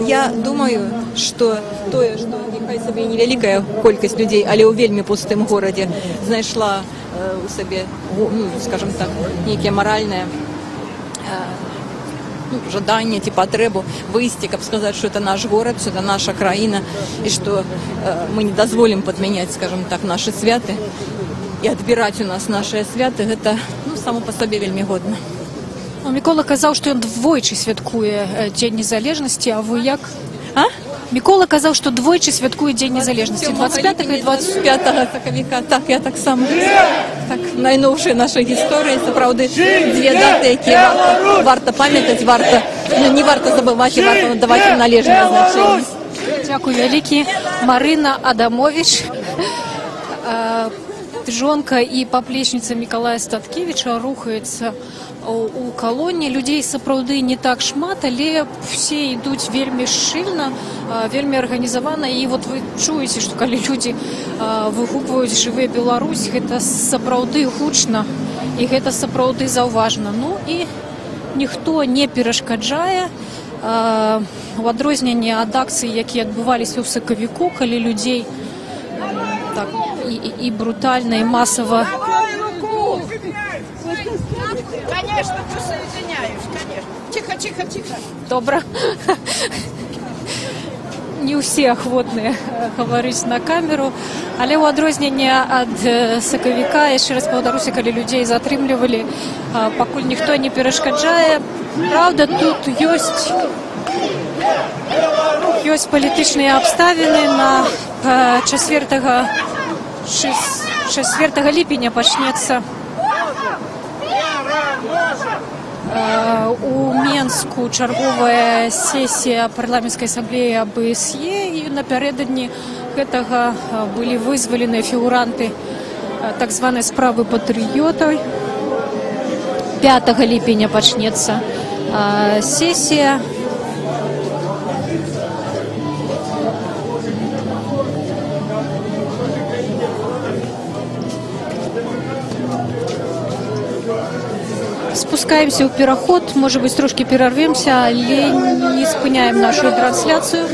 Я думаю, што тое, што няхай сабе невялікая колькасць людзей, але ў вельмі пустым горадзе знайшла у сабе, ну, скажем так, нейкія маральныя жаданне ці патрэбу выйсці, каб сказаць, што это наш горад, што это наша краіна і што мы не дазволім падмяняць, скажем так, нашы святы і адбіраць у нас нашыя святы, гэта, ну, само па сабе вельмі годна. Ну, Мікола казаў, што ён двойчы святкуе Дзень незалежнасці, а вы як? А? Мікола казаў, што двойчы святкуе Дзень незалежнасці, 25 і 25 сакавіка. Так, я таксама. Так, найноўшыя нашай гісторыі, сапраўды, дзве даты, якія варта памятаць, варта, ну, не варта забываць і варта надаваць ім належнае значэнне. Дзякуй вялікі. Марына Адамовіч. Жонка і паплечніца Мікалая Статкевіча рухаецца у калоне. Людзей сапраўды не так шмат, але все ідуць вельмі шчыльна, вельмі арганізавана. І вот вы чуеце, што калі людзі выгукваюць «Жыве Беларусь», гэта сапраўды гучна і гэта сапраўды заўважна. Ну і ніхто не перашкаджае. У адрозненне ад акцый, якія адбываліся ў сакавіку, калі людзей так і брутальна, і масава. Конечно, присоединяюсь, конечно. Тихо, тихо, тихо. Добра. Не ўсе ахвотныя гаварыць на камеру, але ў адрозненне ад сакавіка, яшчэ раз паўтаруся, калі людзей затрымлівалі, пакуль ніхто не перашкаджае. Праўда, тут ёсць палітычныя абставіны. На 4 ліпеня пачнецца у Менску чарговая сесія парламенцкай асамблеі АБСЕ, і напярэдадні гэтага былі вызваленыя фігуранты так званай справы патрыётаў. 5 ліпеня пачнецца сесія. Спускаемся ў пераход, можа быць, трошкі перарвемся, але не спыняем нашу трансляцыю.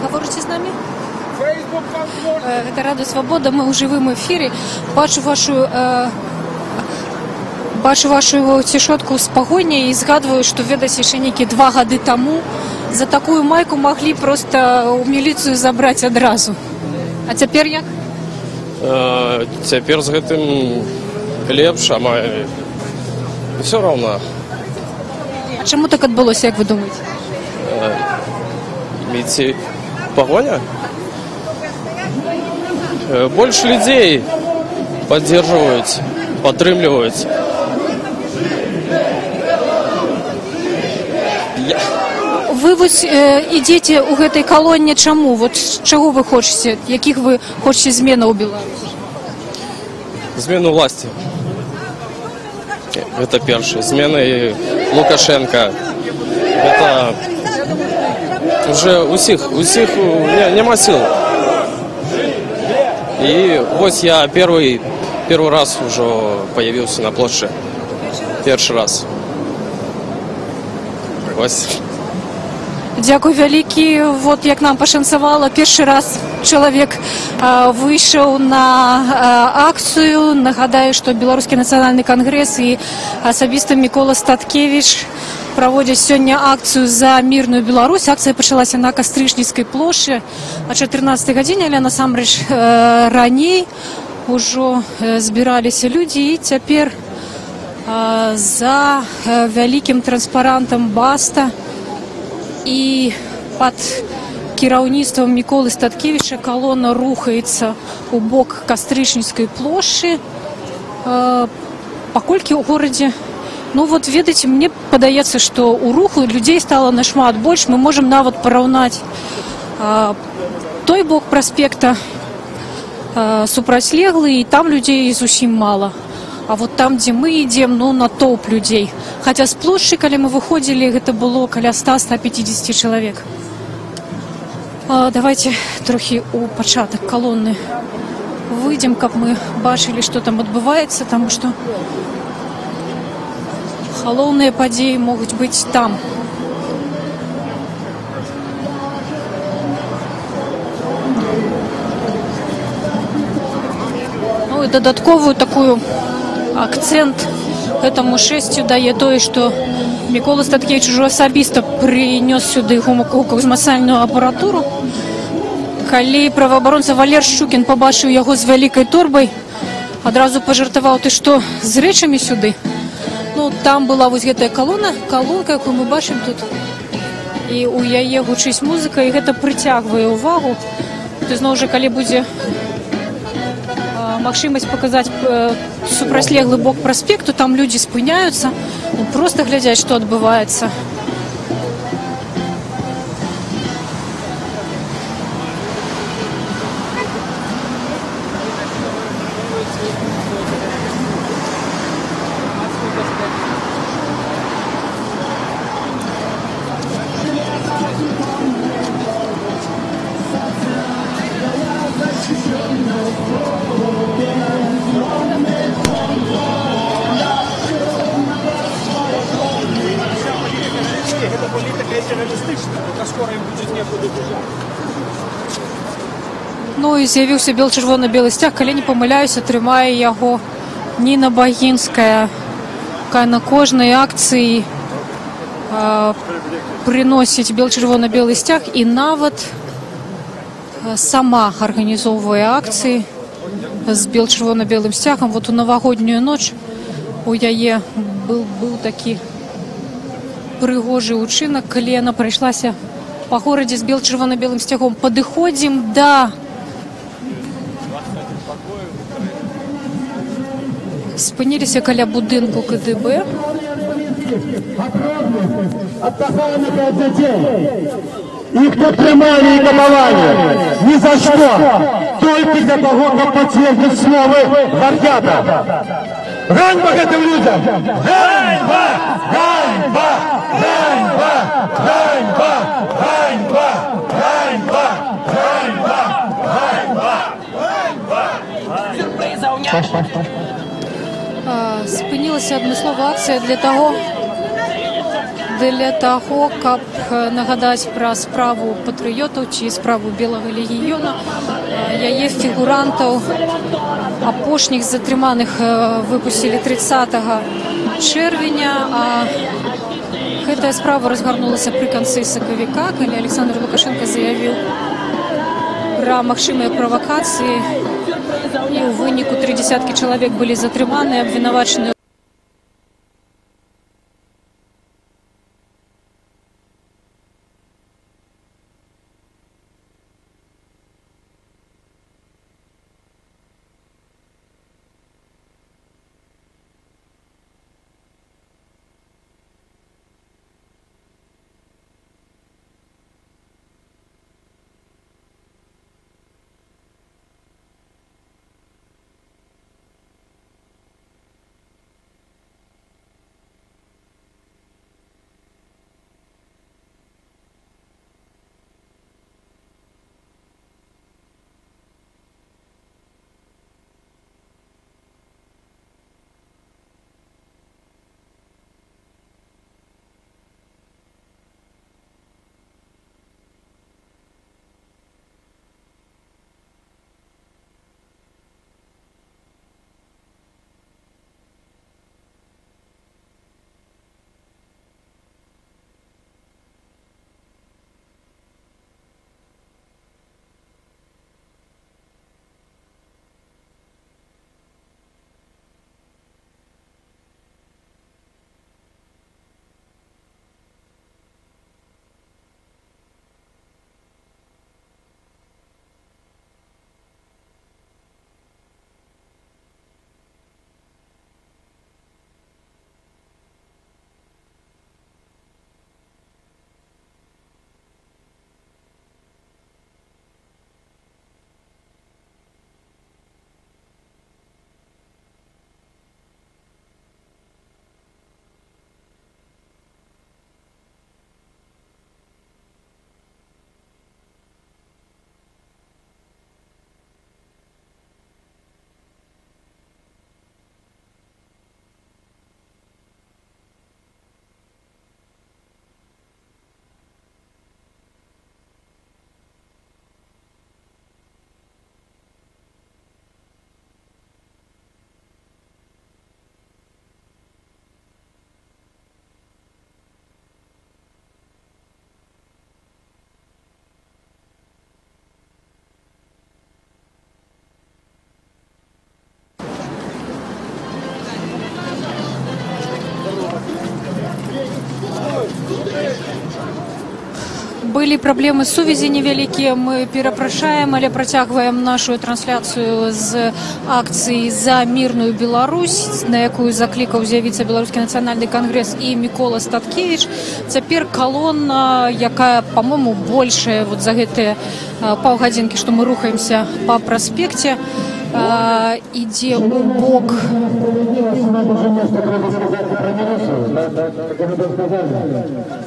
Гаворыце з намі? Гэта Радыё Свабода, мы ў жывым эфіры. Бачу вашу цішотку з Пагоняй і згадваю, што, ведаеце, яшчэ нейкія 2 гады таму за такую майку маглі проста ў міліцыю забраць адразу. А цяпер як? Цяпер з гэтым лепш, амаль все роўна. А чаму так адбылося, як вы думаеце? Ці Пагоня? Больш людзей поддерживаюць, падтрымліваюць. Я. Вы вось ідзеце ў гэтай калоне чаму? Вот чаго вы хочаце? Якіх вы хочаце зменаў у Беларусі? Змену власти. Это першае. Змены Лукашенко. Это уже усіх не, няма сил. І вось я первый раз уже появился на плошчы. Першы раз. Вось. Дзякуй вялікі. Вот як нам пашанцавала, першы раз чалавек выйшаў на акцыю. Нагадаю, што Беларускі нацыянальны кангрэс і асабіста Мікола Статкевіч праводзяць сёння акцыю за мірную Беларусь. Акцыя пачалася на Кастрычніцкай плошчы а 14 гадзіне, але насамрэч раней ужо збіраліся людзі, і цяпер за вялікім транспарантам «Баста» і пад кіраўніцтвам Міколы Статкевіча калона рухаецца ў бок Кастрычніцкай плошчы. Паколькі ў горадзе, ну вот ведаеце, мне падаецца, што ў руху людзей стала нашмат больш. Мы можам нават параўнаць той бок праспекта, супрацьлеглы, і там людзей зусім мала. А вот там, дзе мы ідзем, ну, натоўп людзей. Хаця з плошчы, калі мы выходзілі, гэта было каля 100-150 чалавек. Давайте трохі ў пачатак калоны выйдзем, каб мы бачылі, што там адбываецца, таму што галоўныя падзеі могуць быць там. Ну і дадатковую такую акцэнт гэтаму шэсцю дае тое, што Мікола Статкевіч ужо асабіста прынёс сюды гукаўзмацняльную апаратуру. Калі праваабаронца Валер Шчукін пабачыў яго з вялікай торбай, адразу пажартаваў: «Ты што, з рэчамі сюды?» Ну, там была вось гэтая калона, калонка, якую мы бачым тут. І ў яе гучыць музыка, і гэта прыцягвае ўвагу. То зноў жа, калі будзе магчымасць паказаць супрацьлеглы бок праспекту, там людзі спыняюцца, ну, проста глядзяць, што адбываецца. Гэта палітыка імперыялістычная, только скоро ім будзе некуды бежаць. Ну і з'явіўся бел-чырвона-белы сцяг, калі не памыляюся, трымае яго Ніна Багінская, якая на кожнай акцыі прыносіць бел-чырвона-белы сцяг і нават сама арганізоўвае акцыі з бел-чырвона-белым сцягам. Вот у навагоднюю ноч у яе быў такі прыгожы ўчынак, калі яна прайшлася па горадзе з бел-чырвона-белым сцягом. Падыходзім да Спыніліся каля будынку КДБ. Ад каханых і ад дзяцей. Іх тут трымалі і катавалі. Ні за што. Толькі для таго, каб пацвердзіць словы Гаргята. Ганьба гэтым людзям! Ганьба! Ганьба! Ганьба! Ганьба! Ганьба! Ганьба! Ганьба! Ганьба! Ганьба! Сюрпрызаў не Спынілася адмыслова акцыя для таго, каб нагадаць пра справу патрыётаў ці справу Белага легіёна. Яе фігурантаў, апошніх затрыманых, выпусцілі 30 чэрвеня, а гэтая справа разгарнулася пры канцы сакавіка, калі Аляксандр Лукашэнка заявіў пра магчымыя правакацыі, і ў выніку тры дзесяткі чалавек былі затрыманы, абвінавачаны Былі праблемы сувязі невялікія, мы перапрашаем, але працягваем нашу трансляцыю з акцыі «За мірную Беларусь», на якую заклікаў з'явіцца Беларускі нацыянальны кангрэс і Мікола Статкевіч. Цяпер калона, якая, по-моему, большая вот за гэтыя паўгадзінкі, што мы рухаемся па праспекце, ідзе ў бок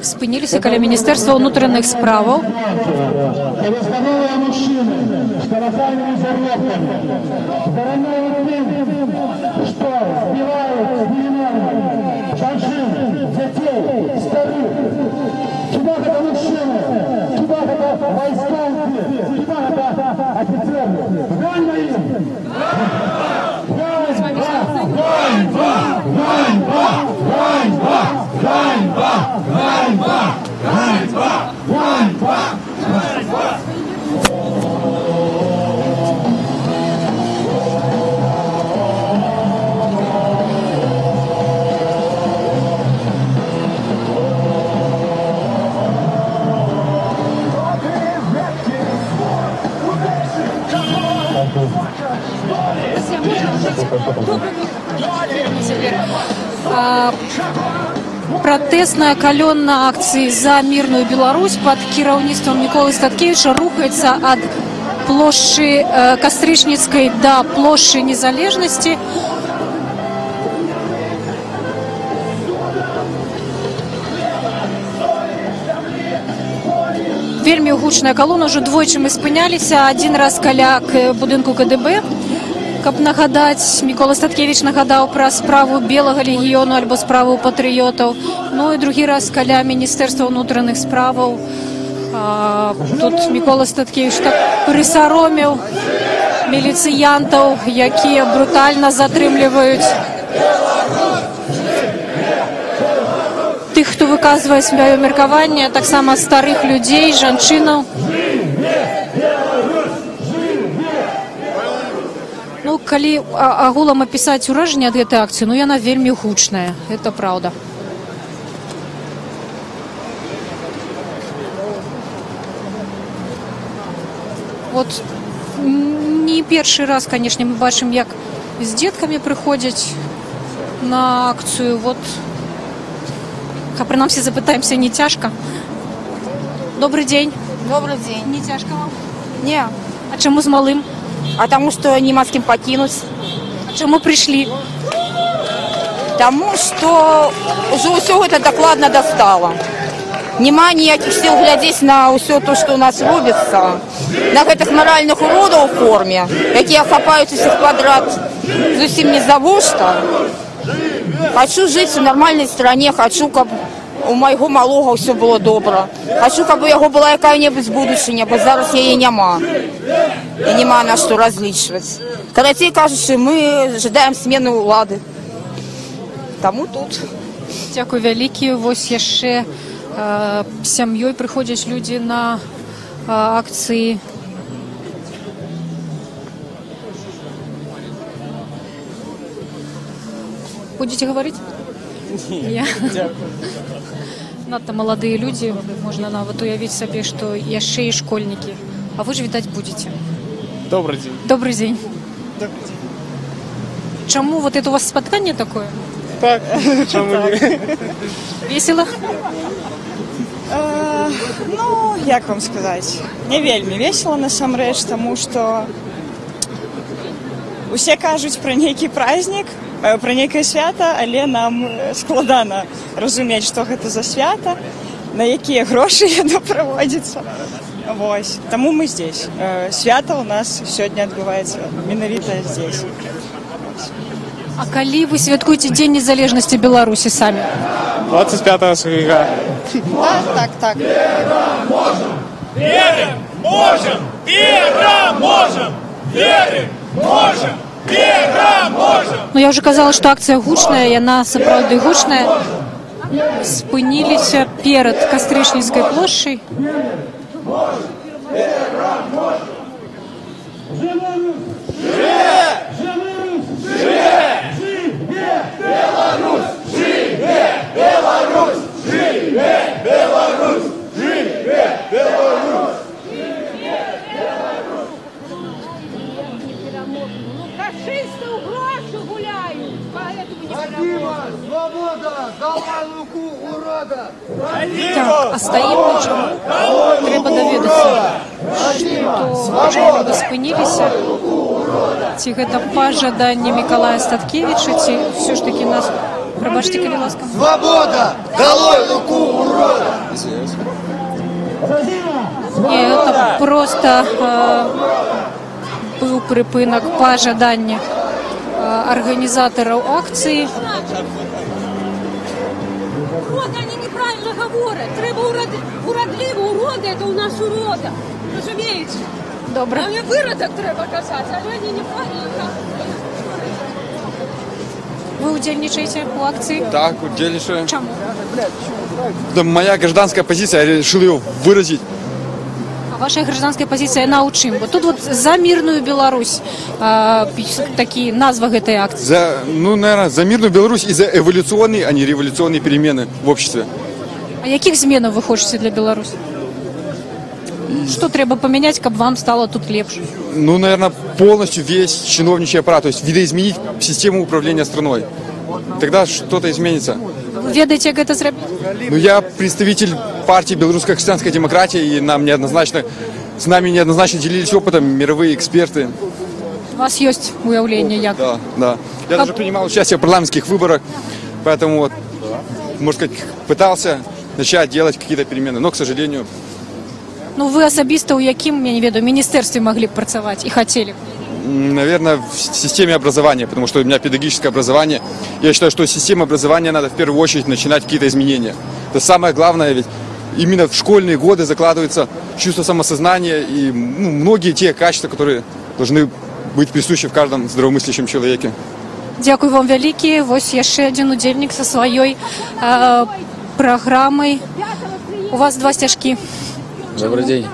спыніліся каля Міністэрства ўнутраных справаў. Пратэсная калона акцыі «За мірную Беларусь» пад кіраўніцтвам Міколы Статкевіча рухаецца ад плошчы Кастрычніцкай да плошчы Незалежнасці. Вельмі гучная калона, ўжо двойчы мы спыняліся, адзін раз каля будынку КДБ, каб нагадаць, Мікола Статкевіч нагадаў пра справу Белага легіёну альбо справу патрыётаў. Ну і другі раз каля Міністэрства ўнутраных справаў. Тут Мікола Статкевіч так прысаромеў міліцыянтаў, якія брутальна затрымліваюць тых, хто выказвае сваё меркаванне, таксама старых людзей, жанчынаў. Ну, калі агулам апісаць уражанне ад гэтай акцыі, ну, яна вельмі гучная, гэта праўда. Вот не першы раз, канешне, мы бачым, як з дзеткамі прыходзяць на акцыю. Вот, а прынамсі запытаемся, не цяжка. Добры дзень. Добры дзень. Не цяжка вам? Не. А чаму з малым? А таму, што няма з кім пакінуць. А чаму прыйшлі? Таму, што ўжо ўсё гэта дакладна дастала. Няма ніякіх сіл глядзець на ўсё то, што ў нас робіцца, на гэтых маральных уродаў у форме, якія хапаюць усіх падрад зусім ні за што. Хачу жыць у нармальнай стране, хачу, каб у майго малога ўсё было добра. Хачу, каб у яго была якая-небудзь будучыня, бо зараз яе няма. І няма на што разлічваць. Карацей кажучы, мы жадаем смены ўлады. Таму тут. Дзякуй вялікі. Вось яшчэ сям'ёй прыходзяць людзі на акцыі. Будзеце гаварыць? Не. Дзякую. Надта маладыя людзі, можна нават уявіць сабе, што яшчэ і школьнікі. А вы ж, відаць, будзеце. Добрый дзень. Добрый дзень. Добрый дзень. Чаму вот это у вас спатканне такое? Так, чаму не? Весело? Ну, як вам сказаць, не вельмі весела насамрэч, таму што усе кажуць пра нейкі празднік, пра нейкае свята, але нам складана разумець, што гэта за свята, на якія грошы яно праводзіцца. Вось. Таму мы здесь. Свята у нас сёння адбываецца менавіта здесь. А калі вы святкуеце Дзень незалежнасці Беларусі самі? 25 сакавіка. Так, так, так. Верым, можам, пераможам! Верым, можам, пераможам! Ну, я ўжо казала, што акцыя гучная, яна сапраўды гучная. Спыніліся перад Кастрычніцкай плошчай. Так, а стаім мы чаму? Трэба даведацца, што чаму вы спыніліся. Ці гэта па жаданні Мікалая Статкевіча, ці ўсё ж такі нас. Прабачце, калі ласка. Свобода! Долой Луку, урода! Не, гэта проста быў прыпынак па жаданні арганізатараў акцыі. Уроды, они неправильно говорят. Трэба урод, уродліва, уроды, это у нас урода. Разумееце? Добра. А мне вырадак трэба казаць, але они неправильно кажуць. Вы ўдзельнічаеце ў акцыі? Так, удзельнічаю. Чаму? Это моя гражданская позиция, я решил ее выразить. А ваша гражданская пазіцыя на ў чым? Бо тут вот «За мирную Беларусь», такі назва гэтай акцыі. За, ну, наверное, за мирную Беларусь и за эволюционные, а не революционные перемены в обществе. А якіх зменаў вы хочаце для Беларусі? Што трэба памяняць, каб вам стала тут лепш? Ну, наверное, полностью весь чиновничий аппарат, то есть видоизменить систему управления страной. Тогда что-то изменится. Вы ведаеце, як гэта зрабіць? Ну, я представитель партии «Белорусская христианская демократия», и нам неоднозначно, с нами неоднозначно делились опытом мировые эксперты. У вас ёсць уяўленне, як? Да. Я даже принимал участие в парламентских выборах, поэтому вот, можно сказать, пытался начать делать какие-то перемены, но, к сожалению. Ну, вы асабіста ў якім, я не ведаю, міністэрстве маглі б працаваць і хацелі б? Наверное, в системе образования, потому что у меня педагогическое образование. Я считаю, что система образования надо в первую очередь начинать какие-то изменения. Это самое главное, ведь именно в школьные годы закладывается чувство самосознания и, ну, многие те качества, которые должны быть присущи в каждом здравомыслящем человеке. Дзякуй вам вялікі. Вось яшчэ адзін удзельнік са сваёй праграмай. У вас два сцяжкі. Добрый день.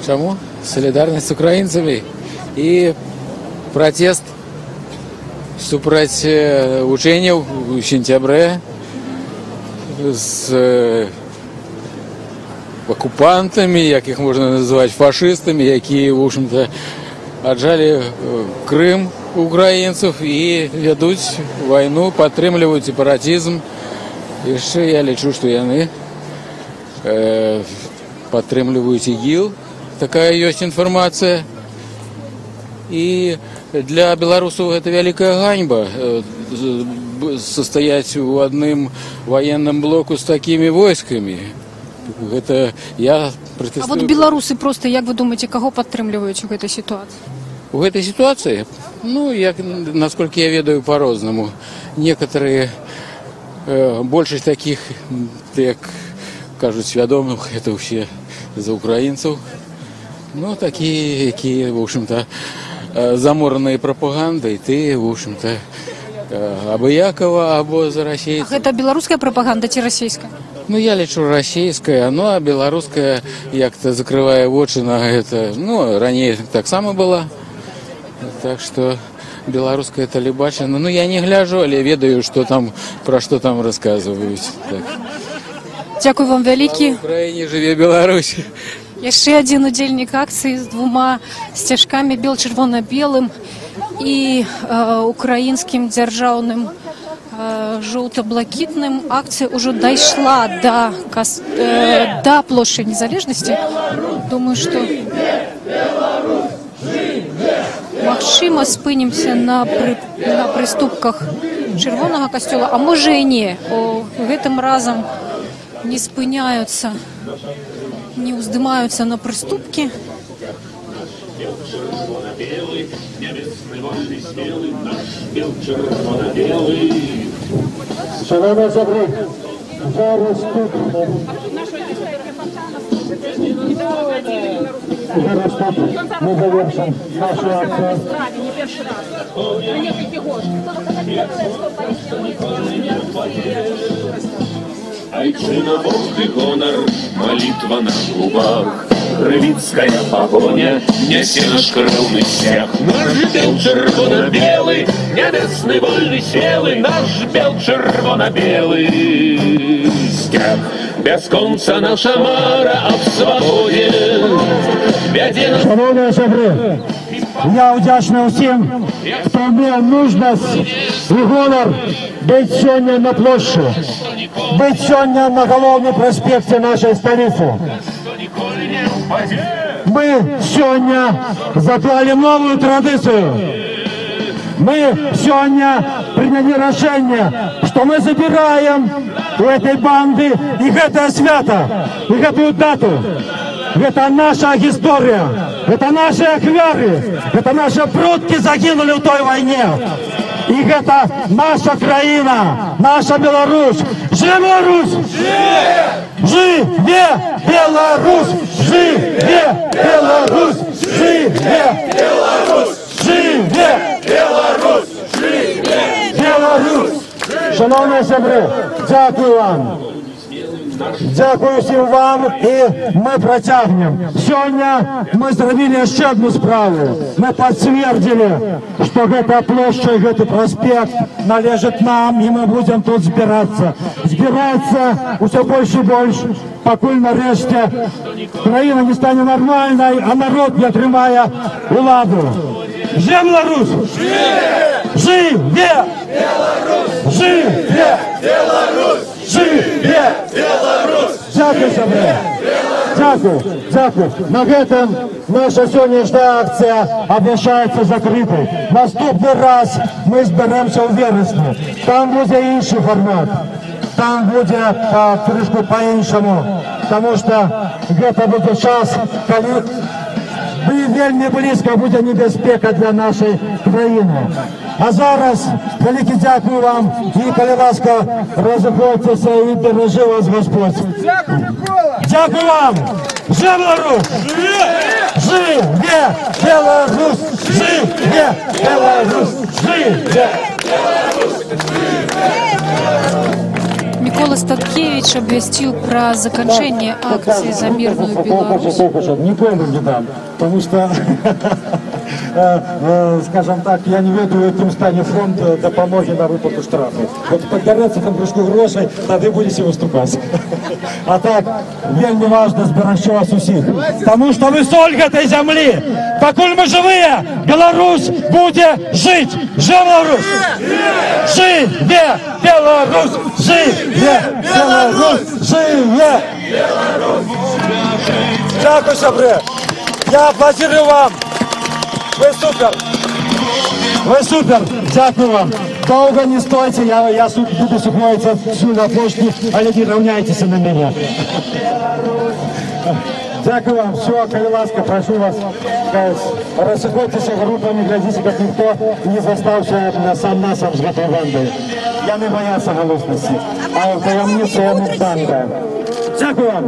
Чаму? Солидарность с украинцами и протест супраць учэнняў у сентябре с оккупантами, як их можно называть, фашистами, якія, в общем-то, отжали Крым у украинцев и ведут войну, падтрымліваюць сепаратизм. Яшчэ я лічу, што яны падтрымліваюць ІГІЛ, такая ёсць інфармацыя. І для беларусаў гэта вялікая ганьба состоять у адным военным блоку з такімі войскамі. Гэта я А пратэстую. вот беларусы просто, як вы думаеце, каго падтрымліваюць у гэтай сітуацыі? У гэтай сітуацыі, ну, як, насколько я ведаю, по-рознаму. Некоторые, большасць такіх, як кажуць, свядомых, это ўсе за украінцаў. Ну, такія, якія, в общем-то, замораныя прапагандай, ты, в общем-то, абыякова або за А расейцаў. гэта беларуская прапаганда ці расійская? Ну, я лічу, расійская, ну, а беларуская як-то закрывае вочы на гэта. Ну, раней таксама была. Так что беларускае тэлебачанне, ну, я не гляжу, але ведаю, што там, пра што там расказваюць. Так. Дзякуй вам вялікі. В Украіне, жыве Беларусь! Яшчэ адзін удзельнік акцыі з двума сцяжкамі, бел-чырвона-белым і украінскім дзяржаўным жоўта-блакітным. Акцыя ўжо дайшла да плошчы Незалежнасці. Думаю, што, магчыма, спынімся на прыступках Чырвонага касцёла, а можа, і не. О, гэтым разам не спыняюцца, не ўздымаюцца на прыступкі. Бел-чырвона-белы, нябесны, вольны, смелы, наш бел-чырвона-белы. Шаноўныя сябры, зараз тут мы завершым нашу акцыю. Не першы раз. На некалькі год. Айчына, Бог і гонар, малітва на губах. Крывіцкая пагоня нясе наш кроўны сцяг. Наш бел-чырвона-белы, нябесны, вольны, смелы, наш бел-чырвона-белы сцяг. Бясконца наша мара аб свабодзе вядзе нас. Шаноўныя сябры, я ўдзячны ўсім, хто меў мужнасць і гонар быць сёння на плошчы. быць сёння на галоўным праспекце нашай сталіцы. Мы сёння заклалі новую традыцыю. Мы сёння прынялі рашэнне, што мы забіраем у этой банды і гэтае свята, і гэтую дату. Гэта наша гісторыя, гэта нашы ахвяры, гэта нашы продкі загінулі ў той вайне. І гэта наша краіна, наша Беларусь. Жыве Беларусь! Жыве Беларусь! Жыве Беларусь! Жыве Беларусь! Жыве Беларусь! Жыве Беларусь! Шаноўныя сябры, дзякую вам. Дзякую ўсім вам, і мы працягнем. Сёння мы зрабілі яшчэ адну справу. Мы пацвердзілі, што гэта плошча і гэты праспект належыць нам, і мы будзем тут збірацца. Збірацца ўсё больш і больш, пакуль нарэшце краіна не стане нармальнай, а народ не атрымае уладу. Жыве Беларусь! Жыве! Жыве! Беларусь! Жыве! Беларусь! Дзякую, сябры! Дзякую, дзякую. На гэтым наша сённяшняя акцыя абвяшчаецца закрытай. Наступны раз мы збярэмся ў верасні. Там будзе іншы фармат. Там будзе крышку па-іншаму. Таму што гэта будзе час, калі вельмі блізка будзе небяспека для нашай краіны. А зараз вялікі дзякую вам і, калі ласка, разыходзьцеся і беражы вас Гасподзь. Дзякую, Мікола! Дзякую вам! Жыве Беларусь! Жыве Беларусь! Жыве Беларусь! Жыве Беларусь! Мікола Статкевіч абвясціў пра заканчэнне акцыі за мірную Беларусь. Нікому не дам, потому что, скажем так, я не ведаю, у якім стане фонд дапамогі на выплату штрафу. Вот падбярэцца там крышку грошай, тады будете выступаць. А так, вельмі важна зберагчы вас усіх, таму што вы соль гэтай зямлі. Пакуль мы жывыя, Беларусь будзе жыць. Жыве Беларусь! Жыве Беларусь! Жыве Беларусь! Жыве Беларусь! Дзякую, сябры! Я аплодирую вам! Вы супер! Вы супер! Дзякую вам! Долго не стойте, я буду сухоиться всю на площади, але не равняйтесь на меня. Дзякую вам, все, калі ласка, прошу вас, разыходзьцеся группами, глядите, как никто не застаўся сам на сам з гэтай бандой. Яны боятся галоснасці, а ў таямніцы яны банда. Дзякую вам!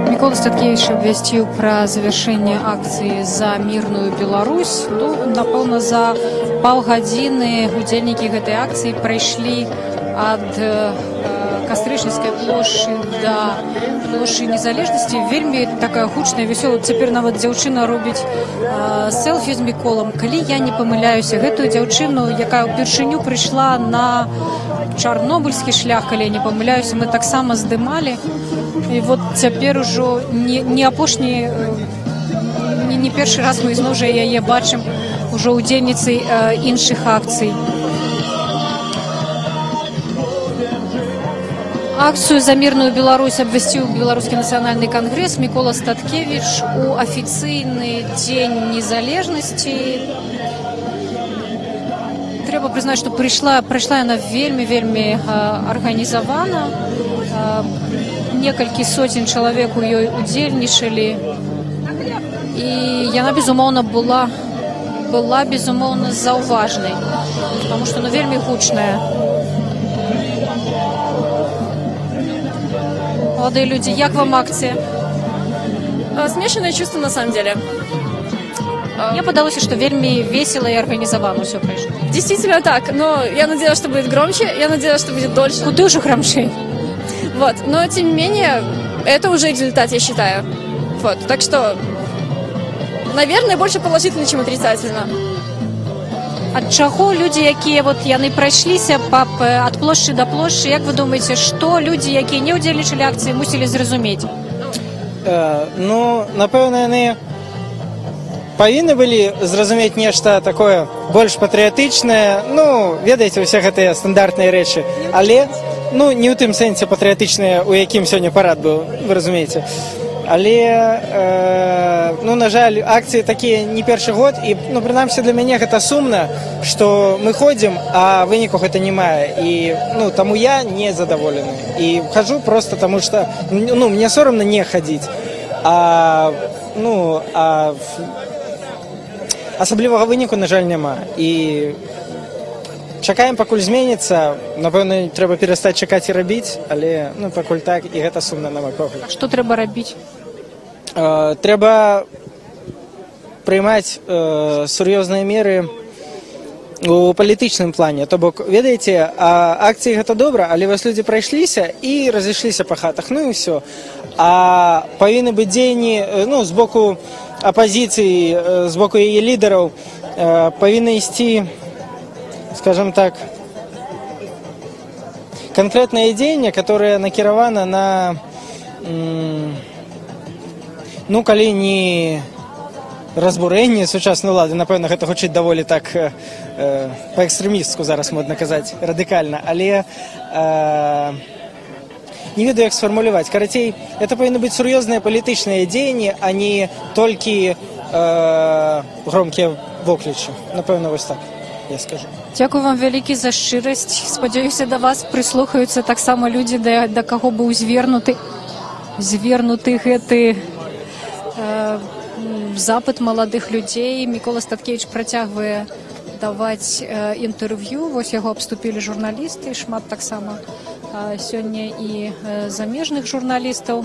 Мікола Статкевіч абвясціў пра завяршэнне акцыі за мірную Беларусь. Ну, напэўна, за паўгадзіны удзельнікі гэтай акцыі прайшлі ад Кастрычніцкай плошчы да плошчы Незалежнасці. Вельмі такая гучная, вясёлая. Цяпер нават дзяўчына робіць сэлфі з Міколам. Калі я не памыляюся, гэтую дзяўчыну, якая ўпершыню прыйшла на чарнобыльскі шлях, калі я не памыляюся, мы таксама здымалі. І вот цяпер ужо не апошні, не першы раз мы ізноў жа яе бачым ужо ўдзельніцай іншых акцый. Акцыю за мірную Беларусь абвясціў Беларускі нацыянальны кангрэс. Мікола Статкевіч у афіцыйны дзень незалежнасці. Трэба прызнаць, што прыйшла яна вельмі-вельмі арганізавана. Некалькі соцень чалавек у ёй удзельнічалі. І яна, безумоўна, была безумоўна заўважнай, потому что, ну, вельмі гучная. Молодые люди, як вам акция? Смешанные чувства на самом деле. Мне падалося, што вельмі весело и организовано все прошло. Действительно так, но я надеялась, что будет громче, я надеялась, что будет дольше. Куды уже громче? Вот, но тем не менее, это уже результат, я считаю. Вот, так что, наверное, больше положительно, чем отрицательно. Ад чаго людзі, якія вот яны прайшліся ад плошчы да плошчы, як вы думаеце, што людзі, якія не ўдзельнічалі акцыі, мусілі зразумець? Ну, напэўна, яны павінны былі зразумець нешта такое больш патрыятычнае, ну, ведаеце, усе гэтыя стандартныя рэчы. Але Ну, не ў тым сэнсе патрыятычныя, у якім сёння парад быў, вы разумееце. Але, ну, на жаль, акцыі такія не першы год, і, ну, прынамсі для мяне гэта сумна, што мы ходзім, а выніку гэта не мае. І, ну, таму я не задаволены. І хаджу проста таму, што, ну, мне сорамна не хадзіць. А, ну, асаблівага выніку, на жаль, няма. І чакаем, пакуль зменіцца. Напэўна, трэба перастаць чакаць і рабіць, але, ну, пакуль так, і гэта сумна, на мой погляд. А што трэба рабіць? Трэба прымаць сур'ёзныя меры у палітычным плане. То бок, ведаеце, акцыі гэта добра, але вось людзі прайшліся і разышліся па хатах, ну і ўсё. А павінны быць дзеянні, ну, з боку апазіцыі, з боку яе лідараў, павінны ісці, скажем так, канкрэтнае дзеянне, которое накіравана на, ну, калі не разбурэнне сучаснай улады, напэўна, гэта гучыць даволі так па-экстрэмісцку, зараз модна казаць, радыкальна, але не ведаю, як сфармуляваць. Карацей, это павінны быць сур'ёзныя палітычныя дзеянні, а не толькі громкія воклічы. Напэўна, вось так я скажу. Дзякуй вам вялікі за шчырасць. Спадзяюся, да вас прыслухаюцца таксама людзі, да каго быў звернуты гэты запыт маладых людзей. Мікола Статкевіч працягвае даваць інтэрв'ю. Вось яго абступілі журналісты, шмат таксама сёння і замежных журналістаў.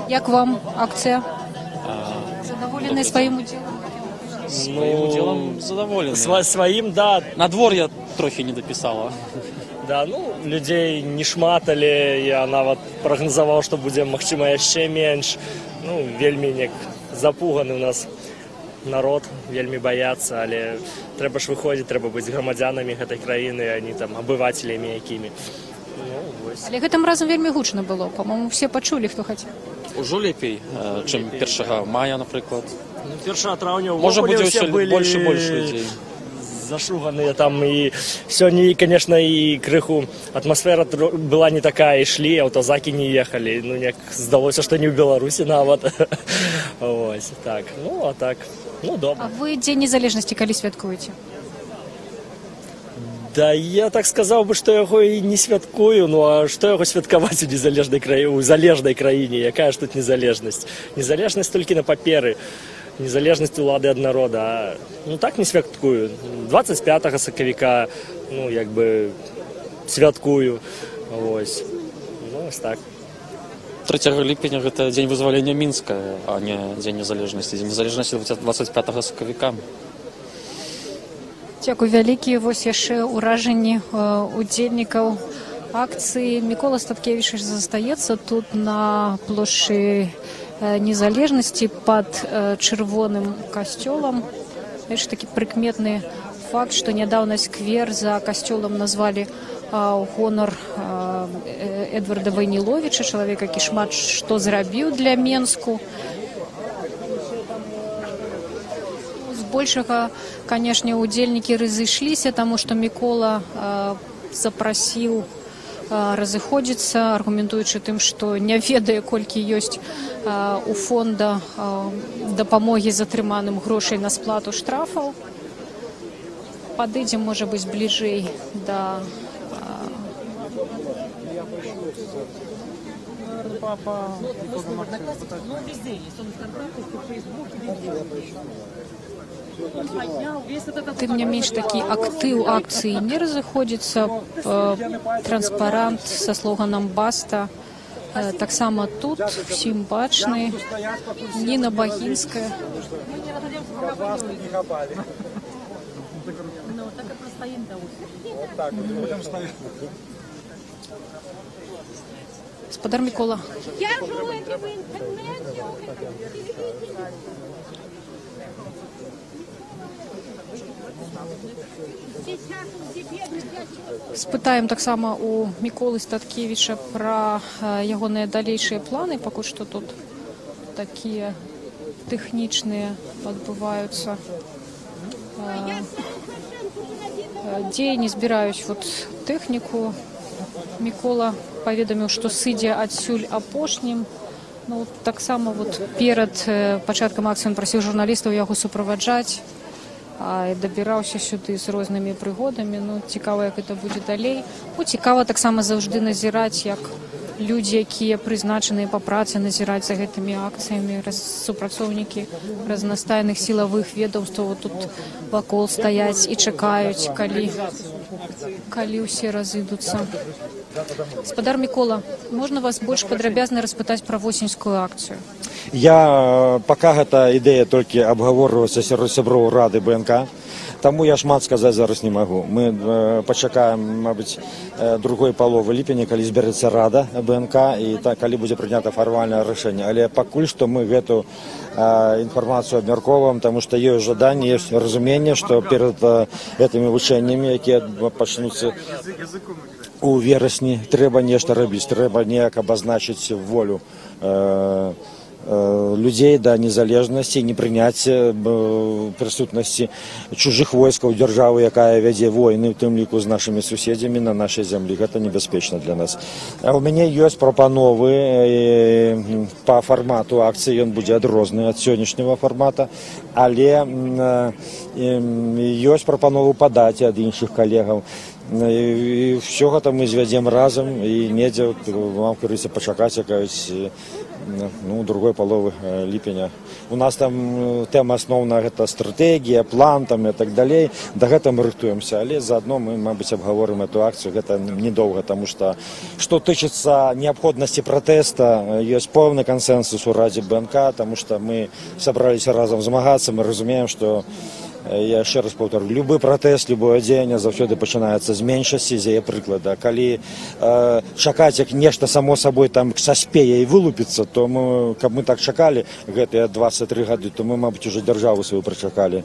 Як вам акцыя? Задаволены сваім удзелам? Сваім удзелам задаволены. Сваім, да. На двор я трохі не дапісала. Да, ну, людзей не шмат, але я нават прагназаваў, што будзе, магчыма, яшчэ менш. Ну, вельмі неяк запуганы ў нас народ, вельмі баяцца, але трэба ж выходзіць, трэба быць грамадзянамі гэтай краіны, а не там абывацелямі якімі. Ну, вось. Але гэтым разам вельмі гучна было, по-моему, все пачулі, хто хацеў. Ужо лепей, чым 1 мая, напрыклад. Ну, 1 траўня Можа, ўвогуле будзе ўсе ўсё былі больш і больш людзей. зашуганыя там, і сёння, конечно, і крыху атмасфера была не такая, ішлі, аўтазакі не ехалі, ну, неяк здалося, што не ў Беларусі нават. Вось, так, ну, а так, ну, добра. А вы Дзень незалежнасці калі святкуеце? Да я так сказаў бы, што яго і не святкую, ну а што яго святкаваць у незалежнай краіне, у залежнай краіне, якая ж тут незалежнасць? Незалежнасць толькі на паперы, незалежнасць улады ад народа, а, ну, так не святкую. 25 сакавіка, ну, як бы святкую, вось. Ну, ось так. 3 ліпеня гэта дзень вызвалення Мінска, а не дзень незалежнасці. Дзень незалежнасці 25 сакавіка. Дзякуй вялікі. Вось яшчэ ўражанні удзельнікаў акцыі. Мікола Статкевіч застаецца тут на плошчы Незалежнасці пад чырвоным касцёлам. Знаеш, такі прыкметны факт, што нядаўна сквер за касцёлам назвалі ў гонар Эдварда Вайніловіча, чалавека, які шмат што зрабіў для Менску. Збольшага, канешне, удзельнікі разышліся, таму што Мікола запрасіў разыходзіцца, аргументуючы тым, што не ведае, колькі ёсць у фонда дапамогі затрыманым грошай на сплату штрафаў. Падыдзем, можа быць, бліжэй да Тым не менш, такі актыў акцыі не разыходзіцца. Транспарант са слоганом «Баста» таксама тут, усім бачны. Ніна Багінская. Спадар Мікола. Я живу в интернете, в телевидении. Спытаем таксама у Міколы Статкевіча пра ягоныя далейшыя планы, пакуль што тут такія Тэхнічныя адбываюцца дзеянні, збіраюць вот тэхніку. Мікола паведаміў, што сыдзе адсюль апошнім. Ну, таксама вот перад пачаткам акцыі ён прасіў журналістаў яго суправаджаць, і дабіраўся сюды з рознымі прыгодамі. Ну, цікава, як это будзе далей. Ну, цікава таксама заўжды назіраць, як людзі, якія прызначаныя па працы назіраць за гэтымі акцыямі, супрацоўнікі разнастайных сілавых ведомстваў, вот тут вакол стаяць і чакаюць, калі ўсе разыдуцца. Спадар Мікола, можна вас больш падрабязна распытаць пра восеньскую акцыю? Я пока гэта ідэя толькі абгаворваецца сярод сяброў рады БНК, таму я шмат сказаць зараз не магу. Мы пачакаем, мабыць, другой паловы ліпеня, калі збярэцца рада БНК і так, калі будзе прынята фармальнае рашэнне. Але пакуль што мы гэту інфармацыю абмяркоўваем, таму што ёсць жаданне, ёсць разуменне, што перад гэтымі вучэннямі, якія пачнуцца у верасні, трэба нешта рабіць, трэба неяк абазначыць волю людзей да незалежнасці, не прыняць прысутнасці чужых войскаў дзяржавы, якая вядзе войны, у тым ліку з нашымі суседзямі, на нашай зямлі. Гэта небяспечна для нас. А у мяне ёсць прапановы па фармату акцыі, ён будзе адрозны ад сённяшняга фармата, але ёсць прапановы падаць ад іншых калегаў. І ўсё гэта мы звядзем разам і недзе от, вам прыйдзецца пачакаць якаюсь, ну, другой паловы ліпеня. У нас там тэма асноўная гэта стратэгія, план там і так далей. Да гэта мы рыхтуемся, але заадно мы, мабыць, абгаворым эту акцыю. Гэта недоўга, таму што, што тычыцца неабходнасці пратэста, ёсць поўны кансэнсус у Радзе БНК, таму што мы сабраліся разам змагацца, мы разумеем, што, я яшчэ раз паўторю, любы пратэст, любое дзеянне заўсёды пачынаецца з меншасці, з яе прыклада. Калі чакаць, як нешта само сабой там саспее і вылупіцца, то мы, каб мы так чакалі гэтыя 23 гады, то мы, мабыць, уже дзяржаву сваю прачакалі.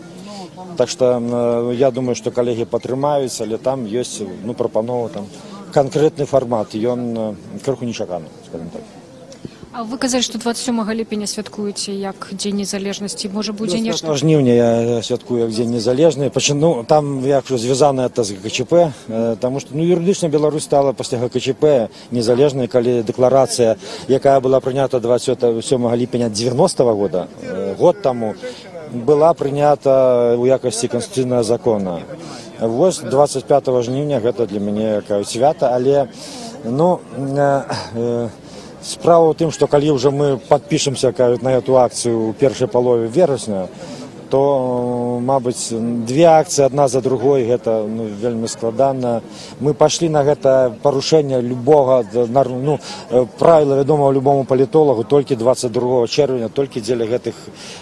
Так што я думаю, што калегі падтрымаюць, але там ёсць, ну, прапанова, там канкрэтны фармат, ён крыху нечаканы, скажем так. А вы казалі, што 27 ліпеня святкуеце як Дзень незалежнасці. Можа, будзе нешта? 25 жніўня я святкую як Дзень незалежны. Ну, там як звязана это з ГКЧП, таму што, ну, юрыдычна Беларусь стала пасля ГКЧП незалежнай, калі дэкларацыя, якая была прынята 27 ліпеня 90-го года, год таму, была прынята ў якасці канстытуцыйнага закона. Вось 25 жніўня гэта для мяне якая свята, але, ну, справа ў тым, што калі ўжо мы падпішемся, кажуць, на эту акцыю ў першай палове верасня, то, мабыць, две акцыі адна за другой гэта, ну, вельмі складана. Мы пайшлі на гэта парушэнне любога ну, правіла, вядомага любому палітолагу, толькі 22 чэрвеня, толькі дзеля гэтых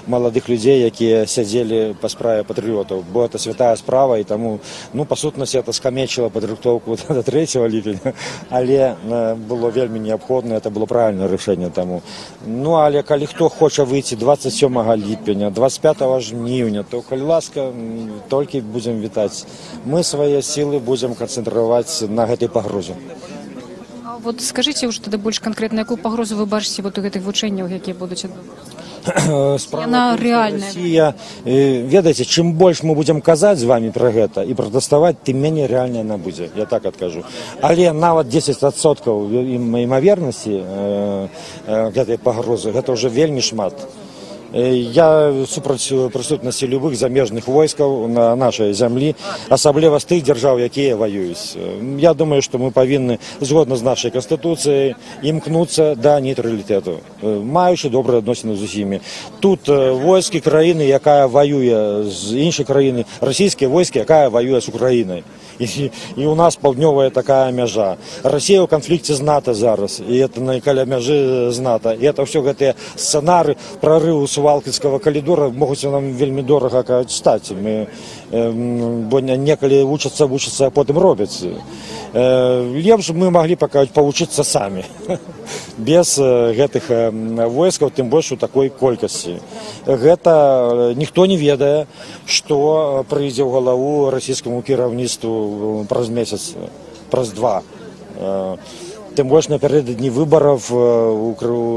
маладых людзей, якія сядзелі па справе патрыётаў, бо это святая справа, і таму, ну, па сутнасці, это скамечыла падрыхтоўку до 3 ліпеня, але было вельмі неабходна, это было правільнае рашэнне таму. Ну, але калі хто хоча выйти 27 ліпеня, 25 жніўня, то, калі ласка, толькі будзем вітаць. Мы свае сілы будзем канцэнтраваць на гэтай пагрозе. А вот скажыце ўжо тады больш канкрэтна, якую пагрозу вы бачыце вот у гэтых вучэнняў, якія будуць адбывацца? Справа Яна ў тым, што рэальная. Расія, ведаеце, чым больш мы будзем казаць з вамі пра гэта і пратэставаць, тым меней рэальна яна будзе, я так адкажу. Але нават 10% імавернасці гэтай пагрозы, гэта ўжо вельмі шмат. Я супраць прысутнасці любых замежных войскаў на нашай зямлі, асабліва з тых дзяржаў, якія ваююць. Я думаю, што мы павінны, згодна з нашай канстытуцыяй, імкнуцца да нейтралітэту, маючы добрыя адносіны з усімі. Тут войскі краіны, якая ваюе з іншай краіны, расійскія войскі, якая ваюе з Украінай. І у нас паўднёвая такая мяжа. Расія ў канфлікце з НАТО зараз, і это на каля мяжы з НАТО. І это ўсё гэтыя сцэнары прарыву Сувалкінскага калідора могуць нам вельмі дорага, кажуць, стаць. Мы, бо некалі вучацца, вучацца, а потым робяць. Лепш мы маглі пакажуць павучыцца самі без гэтых войскаў, тым больш у такой колькасці. Гэта ніхто не ведае, што прыйдзе ў галаву расійскаму кіраўніцтву праз месяц, праз два. Тым больш напярэдадні выбараў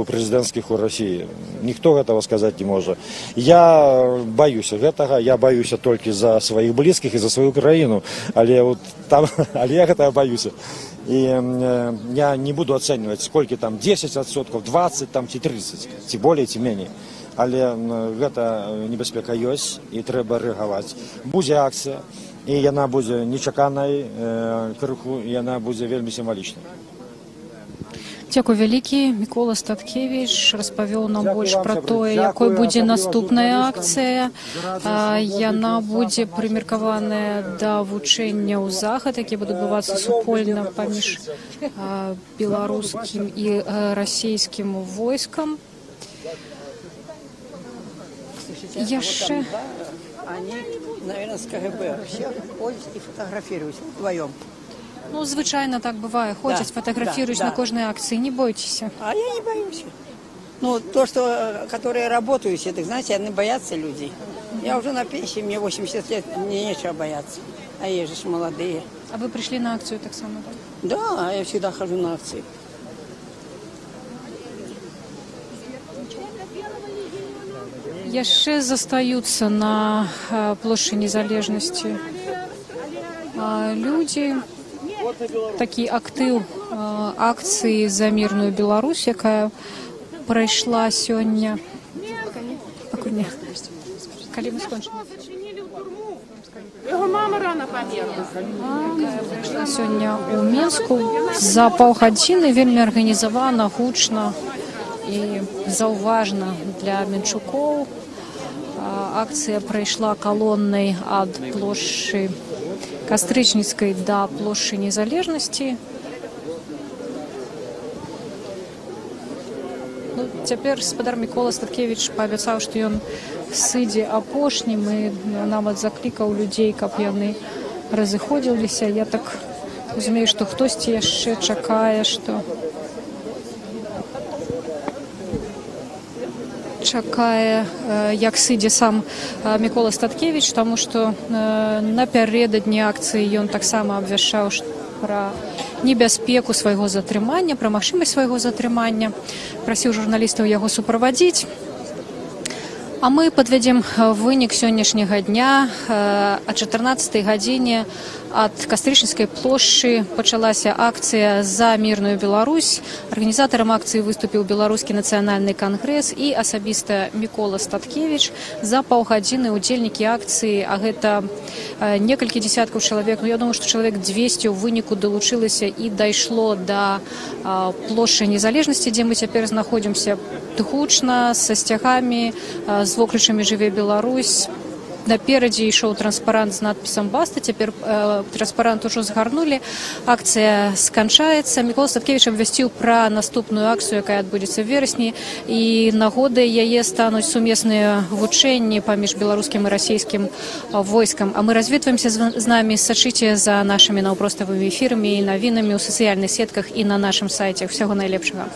прэзідэнцкіх у Расіі. Ніхто гэтага сказаць не можа. Я баюся гэтага, я баюся толькі за сваіх блізкіх і за сваю краіну, але вот там, але я гэтага баюся. І я не буду ацэньваць, колькі там 10%, 20 там ці 30, ці болей, ці меней. Але гэта небяспека ёсць і трэба рэагаваць. Будзе акцыя, і яна будзе нечаканай крыху, і яна будзе вельмі сімвалічнай. Дзякуй вялікі. Мікола Статкевіч распавёў нам Дзякуй больш вам, пра сябры. тое, Дзякую, якой будзе асабліва наступная журналістам. акцыя. Яна будзе прымеркаваная да вучэнняў Захад, які будуць адбывацца супольна паміж беларускім і расійскім войскам. Яшчэ Они, наверное, с КГБ. Все ходят и фотографируются вдвоем. Ну, звычайна так бывае. Ходзяць, фатаграфіруюць на кожнай акцыі. Не бойцеся. А я не боюсь. Ну, то, что, которые работают, все, так знаете, они боятся людей. Я уже на пенсии, мне 80 лет, мне нечего бояться. А я же ж молодые. А вы пришли на акцию так само, да? Да, я всегда хожу на акции. Яшчэ застаюцца на плошчы Незалежнасці людзі. Такі актыў акцыі за мірную Беларусь, якая прайшла сёння. Пакуль не. Калі мы скончым. Яго мама рана памерла. Якая прайшла сёння ў Менску за паўгадзіны, вельмі арганізавана, гучна і заўважна для менчукоў. Акцыя прайшла калоннай ад плошчы Кастрычніцкай да плошчы Незалежнасці. Ну, цяпер спадар Мікола Статкевіч паабяцаў, што ён сыдзе апошнім і нават заклікаў людзей, каб яны разыходзіліся. Я так разумею, што хтосьці яшчэ чакае, што чакае, як сыдзе сам Мікола Статкевіч, таму што напярэдадні акцыі ён таксама абвяшчаў пра небяспеку свайго затрымання, пра магчымасць свайго затрымання, прасіў журналістаў яго суправадзіць. А мы падвядзем вынік сённяшняга дня. А 14 гадзіне ад Кастрычніцкай плошчы пачалася акцыя за мірную Беларусь. Арганізатарам акцыі выступіў Беларускі нацыянальны кангрэс і асабіста Мікола Статкевіч. За паўгадзіны ўдзельнікі акцыі, а гэта некалькі дзесяткаў чалавек, я думаю, што чалавек 200 ў выніку далучылася і дайшло да плошчы Незалежнасці, дзе мы цяпер знаходзімся, гучна, са сцягамі, з воклічамі «Жыве Беларусь». Наперадзе ішоў транспарант з надпісам «Баста», цяпер транспарант ужо згарнулі. Акцыя сканчаецца. Мікола Статкевіч абвясціў пра наступную акцыю, якая адбудзецца ў верасні, і нагодай яе стануць сумесныя вучэнні паміж беларускім і расійскім войскам. А мы развітваемся з намі. Сачыце за нашымі наўпроставымі эфірамі і навінамі ў сацыяльных сетках і на нашым сайце. Усяго найлепшага.